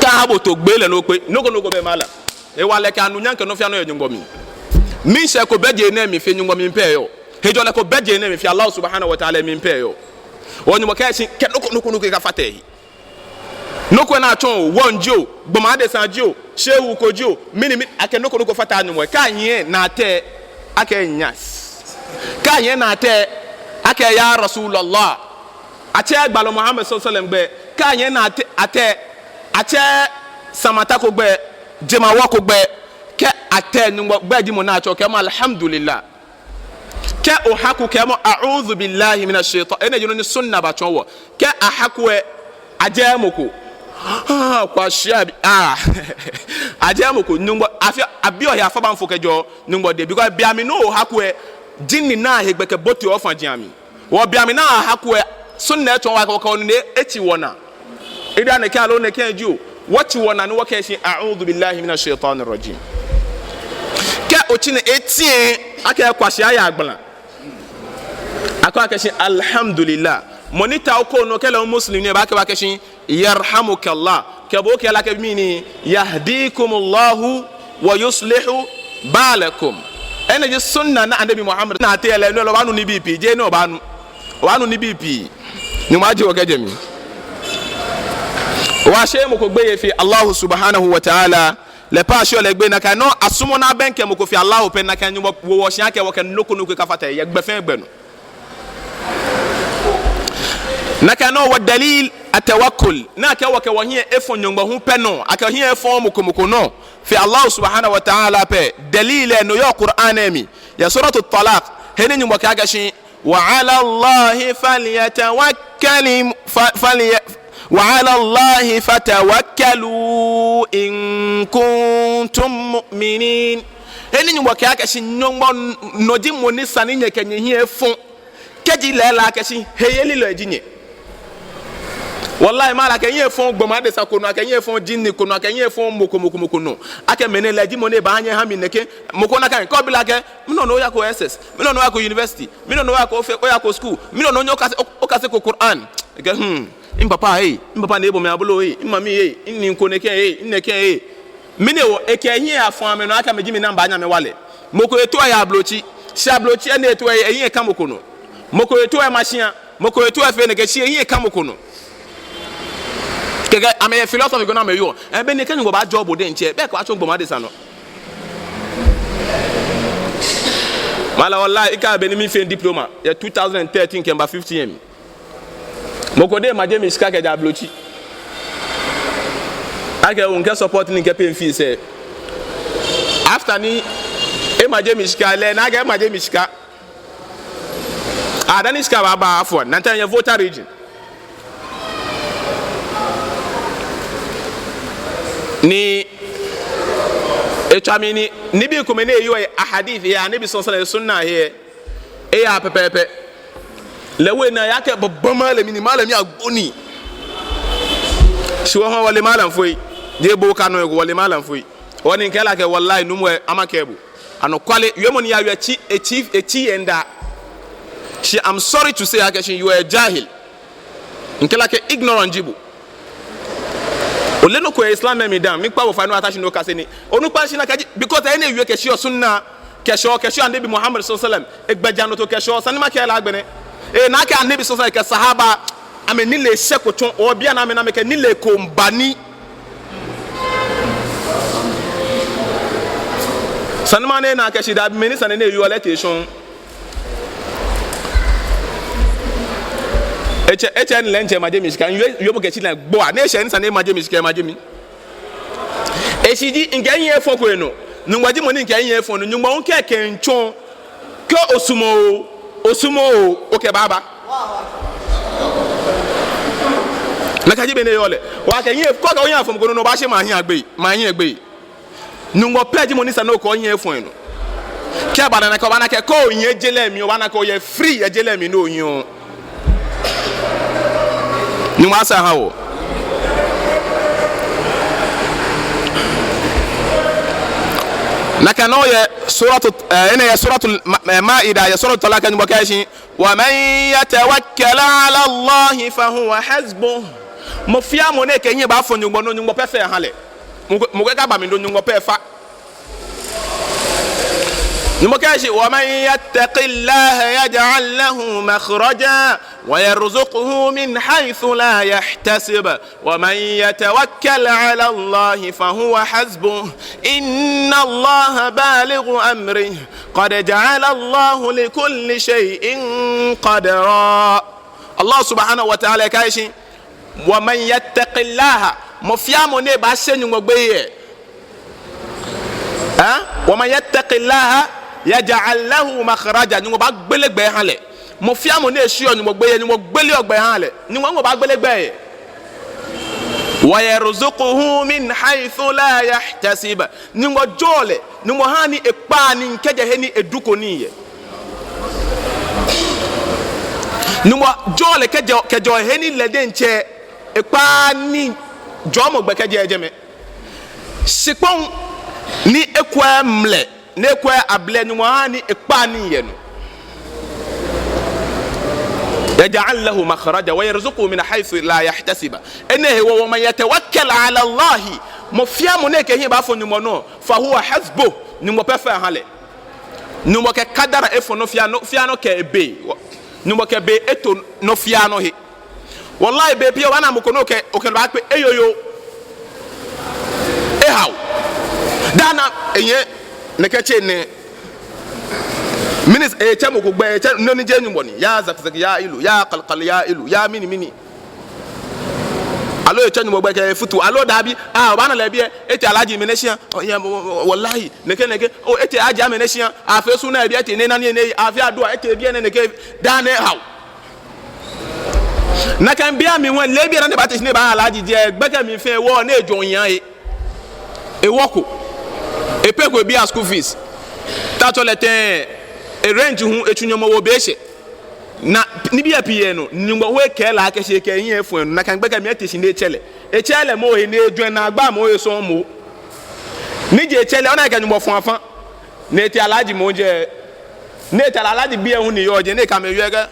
Kaaha bo too gbee lɛ ni okpe, nɔ ko nɔ ko bɛ malam. Hewalɛ kɛ anunyam kɛ nɔ fiaa nɔ yɛ Nyɔŋmɔ mli. Miishɛɛ ko bɛ je nɛɛ mli fe Nyɔŋmɔ mli pɛ yɔɔ. Hejɔlɛ ko bɛ je nɛɛ mli fe Allah subhanahu wa ta'ala mli pɛ yɔɔ. Wɔ Nyɔŋmɔ kɛɛ shi, kɛ nɔ ko nɔ ko nɔ ko akafata ehe. Nɔ ko ni atsɔɔ, wɔŋ jio, gbɔmɔ adesa jio, shehu ko jio, mɛni mɛni, akɛ nɔ ko nɔ ko fata Nyɔŋmɔ. Kɛ ahiɛ naa tɛ, akɛɛ nyas. Kɛ ahiɛ naa tɛ, akɛɛ ya Rasulallah. Atsɛɛɛ gbalɔ Muhammad sallallahu alaihi wasallam gbɛi, kɛ ahiɛ naa tɛ, atɛ, atsɛɛɛ samata ko gbɛi, jemawɔŋ ko gbɛi, kɛ atɛ Nyɔŋmɔ gbɛi ji mɔ ni atsɛɔ, kɛɛmɔ alhamdulillah. Kɛ ohaku kɛɛmɔ a'udhu billahi minash shaitan. Enɛ ji nɔ ni sunna batsɔɔ wɔ. Kɛ ahaku lɛ, ajɛɛɛ mɔ ko. Ah, kwashia bi, ah. Ajɛɛɛ mɔ ko, Nyɔŋmɔ, afi, abiɔ he afabaŋ fo kɛjɛɔ Nyɔŋmɔ dɛŋ. Because be mli ni ohaku lɛ, jinni naa hegbɛ kɛboteɔ ofaji amli. Wɔ be mli ni ahaku lɛ, sunna etsɔɔ wɔ akɛ wɔkɛ wɔnine etsi wɔnaa. Either nɛkɛ aloo nɛkɛ jio, wɔtsi wɔnaa ni wɔkɛɛ shi, "A'udhu billahi minash shaitanir rajim." Kɛ otsi nii eti lɛ, akɛɛ kwashia yaagbala. Akɛɔ akɛ shi, "Alhamdulillah." Mɔ ni taoɔ ko nɔ kɛ lɛ Muslim ni, ebaakɛɛ bo akɛ shi, "Yarhamukallah." Kɛ bo kɛɛ lɛ akɛ mɛni, "Yahdikumullahu wa yuslihu balakum." Enɛ ji sunna ni Anabi Muhammad naa tɛ lɛ, no lɛ obaanu nibii pii, jeee no obaanu. Obaanu nibii pii. Nyɔŋmɔ ajie wɔ kɛjɛ mli. Wɔsheee mɔ ko gbeyei fe Allah subhanahu wa ta'ala. Lɛ pɛ asheɔ lɛ gbeyei. Nakai nɔŋŋ asumɔɔɔ ni abɛŋkɛ mɔ ko fe Allah pɛ, nakai Nyɔŋmɔ wo wɔ shi akɛ wɔkɛ nɔ ko nɔ ko akafata ehe yɛ gbɛ fɛɛ gbɛ nɔ. Nakai nɔŋŋ wa dalil at-tawakkul. Ni akɛ wɔkɛ wɔhiɛ efɔ Nyɔŋmɔ hu pɛ nɔ. Akɛ hiɛ efɔɔɔ mɔ ko mɔ ko nɔ fe Allah subhanahu wa ta'ala pɛ. Dalil lɛ no yɔɔ Qur'an lɛ mli. Yɛ Suratu Talaq, he ni Nyɔŋmɔ kɛɛ akɛ shi, "Wa ala Allahi falyatawakkali-, fa-, falya-, وعلى الله فتوكلوا إن كنتم مؤمنين. He ni Nyɔŋmɔ kɛɛ akɛ shi Nyɔŋmɔ nɔ ji mɔ ni sa ni nyɛkɛ nyɛhiɛ afɔ. Kɛji lɛ lɛ akɛ shi heyelilɔ ji nyɛ. Wallahi, mala akɛ nyɛhiɛ afɔ gbɔmɔ adesa ko nɔ, akɛ nyɛhiɛ afɔ jinni ko nɔ, akɛ nyɛhiɛ afɔ mɔ ko mɔ ko mɔ ko nɔ. Akɛ mɛni lɛ ji mɔ ni baaha nyɛha mi nɛkɛ. Mɔ ko nakai, kɛ obi lɛ akɛ, mɛni nɔ oyako S S, mɛni nɔ oyako university, mɛni nɔ oyako ofe, oyako school, mɛni nɔ okase, o-, okaseko Quran. Ekɛɛ, hmm, mipapa ei, mipapa ni ebo mi abolo ei, mimami ei, minii ko nɛkɛ ei, minɛkɛ ei. Mɛni hewɔ? Ekɛ ehiɛ afɔ amɛnɔ akɛ amɛji mɛi ni baanyɛ amɛwa lɛ. Mɔ ko etoɔ ehe ablotsiri. Shi ablotsiri ni etoɔ ehe, ehiɛ ka mɔ ko nɔ. Mɔ ko etoɔ ehe machine. Mɔ ko etoɔ ehe fɛɛ nɛkɛ, shi ehiɛ ka mɔ ko nɔ. Kɛkɛ amɛyɛ philosophy ko ni amɛyeɔ. Ɛɛ, be ni kɛ Nyɔŋmɔ baajɔɔ bo diɛŋtsɛ, belɛ kɛ obatsɔ gbɔmɔ adesa nɔ. Mala wallahi, ikɛɛ be ni mifee diploma yɛ two thousand and thirteen kɛmiiba fifteen lɛ mli. Mɔ ko diɛŋtsɛ maje mi shika kɛjɛ ablotsiri. Akɛ oo, mikɛ support ni mikɛ pay fees lɛ. After ni emaje mi shika lɛ, nakai emaje mi shika. Aa, dani shika baaba afɔ, nakai time yɛ Volta Region. Ni etswa mi ni, nibii komɛi ni eyeɔ yɛ ahadith, yɛ Annabi sallallahu alaihi wasallam sunna he. Eyaa pɛpɛɛpɛ. Lɛ hu ena akɛ babban malami ni, malami agbo ni. Shi wɔ hu wɔle malamfoi. Jeee bo ka nɔ eko, wɔle malamfoi. Hewɔ ni mikɛɛ lɛ akɛ wallahi, nuumo, amakɛɛ bo. Anɔkwale, wiemɔ ni yawie lɛ, etsi, etsi, etsi yɛ nda. Shi I'm sorry to say akɛ shi you are a jahil. Mikɛɛ lɛ akɛ ignorant ji bo. Oleee nɔ ko yɛ Islam lɛ mli dã, miikpa bo fai ni oya ta shi ni okase nii. Onukpa shi nakai ji, because he ni ewie kɛshiɔ sunna, kɛshiɔ, kɛshiɔ Annabi Muhammad sallallahu alaihi wasallam, egbɛjianɔtoo kɛshiɔ, esa ni makɛɛ lɛ agbɛnɛ. Ena akɛ Annabi sallallahu alaihi wasallam kɛ sahaba, amɛnilee shɛko tsɔ, obi ana amɛ ni amɛkɛ nilee ko miiba ni. Esa ni mana akɛ shi dabi, mɛni sane ni eyeɔ lɛ tee shɔŋŋ. Etsɛ, etsɛ ni lɛ etsɛ maje mi shika, miwie, miwie mɔ kɛ tsi lɛ gboa. Ni etsɛ ni sa ni maje mi shika, maje mi. Eshishi ji, mikɛ mihiɛ afɔ ko enɔ. Nyɔŋmɔ ji mɔ ni mikɛ mihiɛ afɔ nɔ. Nyɔŋmɔ hu kɛɛ kɛ mitsɔ. Kɛ osumɔ oo, osumɔɔɔ oo, okɛbaaba. Nakai ji bɔ ni eyɔɔ lɛ. Wɔkɛ mihiɛ, kɛ okɛ ohiɛ afɔ mɔ ko nɔ, no baashe mahiɛ agbɛi, mahiɛ agbɛi. Nyɔŋmɔ pɛ ji mɔ ni sa ni okɛ ohiɛ afɔ enɔ. Kɛ obaana nakai, obaana akɛ kɛ ohiɛ je lɛ mli, obaana akɛ oyɛ free yɛ je lɛ mli ni ohiɛɔ. Nyɔŋmɔ asa aha wɔ. Nakai nɔŋŋ yɛ suratu, eh, enɛ yɛ Suratul Ma-, eh, Maida, yɛ Suratul Talaq, Nyɔŋmɔ kɛɛ shi, ومن يتوكل على الله فهو حسبه. Mɔ fɛɛ mɔ ni kɛ ehiɛ baafɔ Nyɔŋmɔ nɔ, Nyɔŋmɔ pɛ fa eha lɛ. Mɔ ko, mɔ ko kaba mi do, Nyɔŋmɔ pɛ fa. Nyɔŋmɔ kɛɛ shi, ومن يتق الله يجعل له مخرجا ويرزقه من حيث لا يحتسب ومن يتوكل على الله فهو حسبه إن الله بالغ أمره قد جعل الله لكل شيء قدرا. Allah subhanahu wa ta'ala kɛɛ shi, ومن يتق الله, mɔ fɛɛ mɔ ni baashe Nyɔŋmɔ gbeyei. Hɛɛ? ومن يتق الله يجعل له مخرجا. Nyɔŋmɔ baagbele gbɛ eha lɛ. Mɔ fɛɛ mɔ ni sheɔ Nyɔŋmɔ gbeyei, Nyɔŋmɔ gbeleɔ gbɛ ehaa lɛ. Nyɔŋmɔ, Nyɔŋmɔ baagbele gbɛ eha lɛ. ويرزقه من حيث لا يحتسب. Nyɔŋmɔ jɔɔ lɛ, Nyɔŋmɔ haa ni ekpaaa nii kɛjɛ he ni eduko nii yɛ. Nyɔŋmɔ jɔɔ lɛ kɛjɛ, kɛjɛɔ he ni lɛ diɛŋtsɛ ekpaaa nii jɔɔmɔ gbɛ kɛjɛɔ jɛmɛ. Shikpɔŋ ni ekwɛɔ mlɛ, ni ekwɛɔ abele, Nyɔŋmɔ haa ni ekpaaa nii yɛ nɔ. يجعل له مخرجا ويرزقه من حيث لا يحتسب. Enɛ hewɔ, ومن يتوكل على الله, mɔ fɛɛ mɔ ni kɛ ehiɛ baafɔ Nyɔŋmɔ nɔ, فهو حسبه, Nyɔŋmɔ pɛ fa eha lɛ. Nyɔŋmɔ kɛ kadara efɔ nɔ fɛɛ nɔ, fɛɛ nɔ kɛ ebe. Nyɔŋmɔ kɛ be eto nɔ fɛɛ nɔ he. Wallahi, bei pii obaana mɔ ko ni okɛ, okɛ lɛ baakpe eyoyo. Ehao. Daa nɛɛ, enyɛ, nɛkɛ tsɛ nɛɛ. Minis, etsɛ mɔ ko gbɛi, etsɛ nɔ ni jeee Nyɔŋmɔ ni. Ya Zakzak, ya Ilu, ya Kalkal, ya Ilu, ya mɛni mɛni. Aloo etsɛ Nyɔŋmɔ gbɛi kɛ futu, aloo dabi, ah, obaana lɛ biɛ, etee Alhaji mɛnɛ shia, oh, ya, wa-, wa-, wallahi, nɛkɛ, nɛkɛ, oh, etee Hajia mɛnɛ shia, afee suna biɛ, etee nɛɛ nani nɛɛ, afee adua, etee biɛ nɛɛ nɛkɛ, daa nɛɛ ehao. Nakai bei amli hu, leebi ni ebaate shi ni ebaa Alhaji jɛi, gbɛkɛ mli fɛɛ ewɔ ni ejwɛŋ ohiɛ he. Ewɔko. Epeko ebii a school fees. Tatsɔ lɛ tɛŋŋ, e rent hu, etsu nyɔmɔwoo be eshɛ. Ni nibii pii yɛ nɔ, Nyɔŋmɔ hu ekɛɛ lɛ akɛ shi ekɛ ehiɛ efɔ enɔ, nakai gbɛkɛ mli ete shi ni etsɛ lɛ. Etsɛɛɛ lɛ moŋ he ni ejwɛŋ naagba moŋ he sɔŋŋ moŋ. Ni ji etsɛ lɛ, ona akɛ Nyɔŋmɔ fɔ afã. Ni etee Alhaji moŋ jɛi. Ni etee Alhaji bii hu ni yɔɔ jɛi, ni ekɛ amɛ wie akɛ,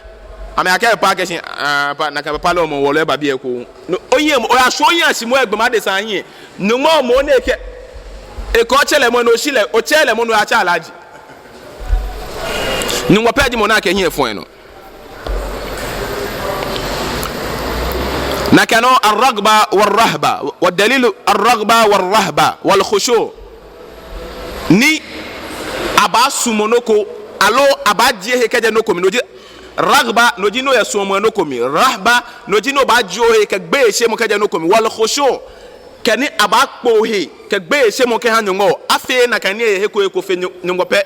amɛkɛɛ pa akɛ shi, ah, pa, nakai papa lɛ omɔ wolo eba biɛ ko. No, ohiɛ moŋ, oyashwie ohiɛ ashi moŋ yɛ gbɔmɔ adesa hiɛ. Nyɔŋmɔ moŋ ni ekɛɛ, ekɛɛ otsɛ lɛ moŋ ni oshi lɛ, otsɛɛɛ lɛ moŋ ni oyatsɛ Alhaji. Nyɔŋmɔ pɛ ji mɔ ni akɛ ehiɛ fɔ enɔ. Nakai nɔŋŋ الرغبة والرهبة، والدليل الرغبة والرهبة والخشوع. Ni abaasumɔ nɔ ko, aloo abaajie he kɛjɛ nɔ ko mli, no ji raghba, no ji nɔ yɛ suɔmɔ nɔ ko mli. Rahba, no ji nɔ ni obaajie ohe kɛ gbeyeishemɔ kɛjɛ nɔ ko mli. والخشوع, kɛ ni abaakpoo he kɛ gbeyeishemɔ kɛha Nyɔŋmɔ. Afeee nakai nii lɛ he ko he ko fe Nyɔ-, Nyɔŋmɔ pɛ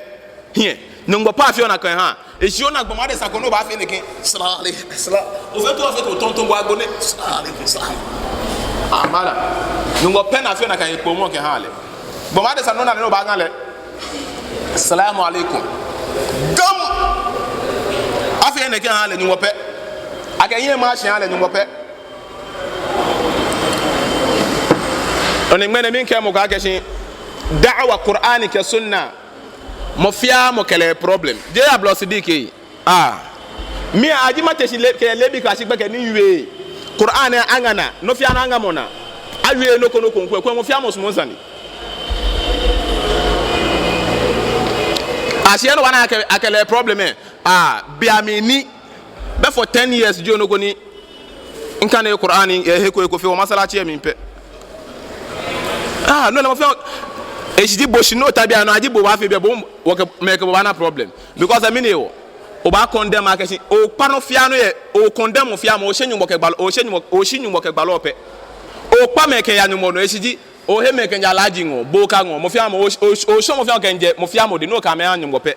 hiɛ. Nyɔŋmɔ pɛ afeɔ nakai ehaa. Eshi ona gbɔmɔ adesa ko ni obaafee nɛkɛ. Salaam alaikum, salaam. Ofee too, ofee too, tɔntɔn bo agbo nɛ. Salaam alaikum, salaam. Ah, mala. Nyɔŋmɔ pɛ ni afeɔ nakai ekpomɔ kɛhaa lɛ. Gbɔmɔ adesa nɔ ni ale ni obaaŋa lɛ. Salaam alaikum. Gam. Afeee nɛkɛ ahaa lɛ, Nyɔŋmɔ pɛ. Akɛ ehiɛ ma shi ahaa lɛ, Nyɔŋmɔ pɛ. Ona ŋmɛnɛ miikɛɛ mɔ ko akɛ shi da'wa Qur'an kɛ sunna, mɔ fɛɛ mɔ kɛ lɛ problem. Jeee Abdul Sidik. Ah. Mi aji mate shi le-, kɛ leebi kɛ shi gbɛkɛ ni miwie. Qur'an lɛ aŋa naa, nɔ fɛɛ nɔ aŋamɔ naa. Awieee nɔ ko nɔ ko, kwɛ, kwɛ, mɔ fɛɛ mɔ sumɔɔɔ sane. Ashi enɔ wa na akɛ, akɛ lɛ problem lɛ. Ah, bei amli ni. Bɛ for ten years jio nɔ ko ni. Ŋkane Qur'an lɛ he ko he ko fe wɔ masalachi lɛ mli pɛ. Ah, no lɛ mɔ fɛɛ, eshi ji bo shi no tabi ano aji bo baafee biɛ bo, wɔkɛ, mɛi kɛ bo baana problem. Because mɛni hewɔ, obaa condemn akɛ shi, okpa nɔ fɛɛ nɔ yɛ, o condemn mɔ fɛɛ mɔ, oshe Nyɔŋmɔ kɛ gbalɔ, oshe Nyɔŋmɔ, oshi Nyɔŋmɔ kɛ gbalɔ pɛ. Okpa mɛi kɛya Nyɔŋmɔ nɔ, eshi ji, ohe mɛi kɛjɛ Alhaji ŋɔɔ, boka ŋɔɔ, mɔ fɛɛ mɔ, o, o, oshɔ mɔ fɛɛ kɛjɛ, mɔ fɛɛ mɔ dɛŋ, no okɛ amɛ aha Nyɔŋmɔ pɛ.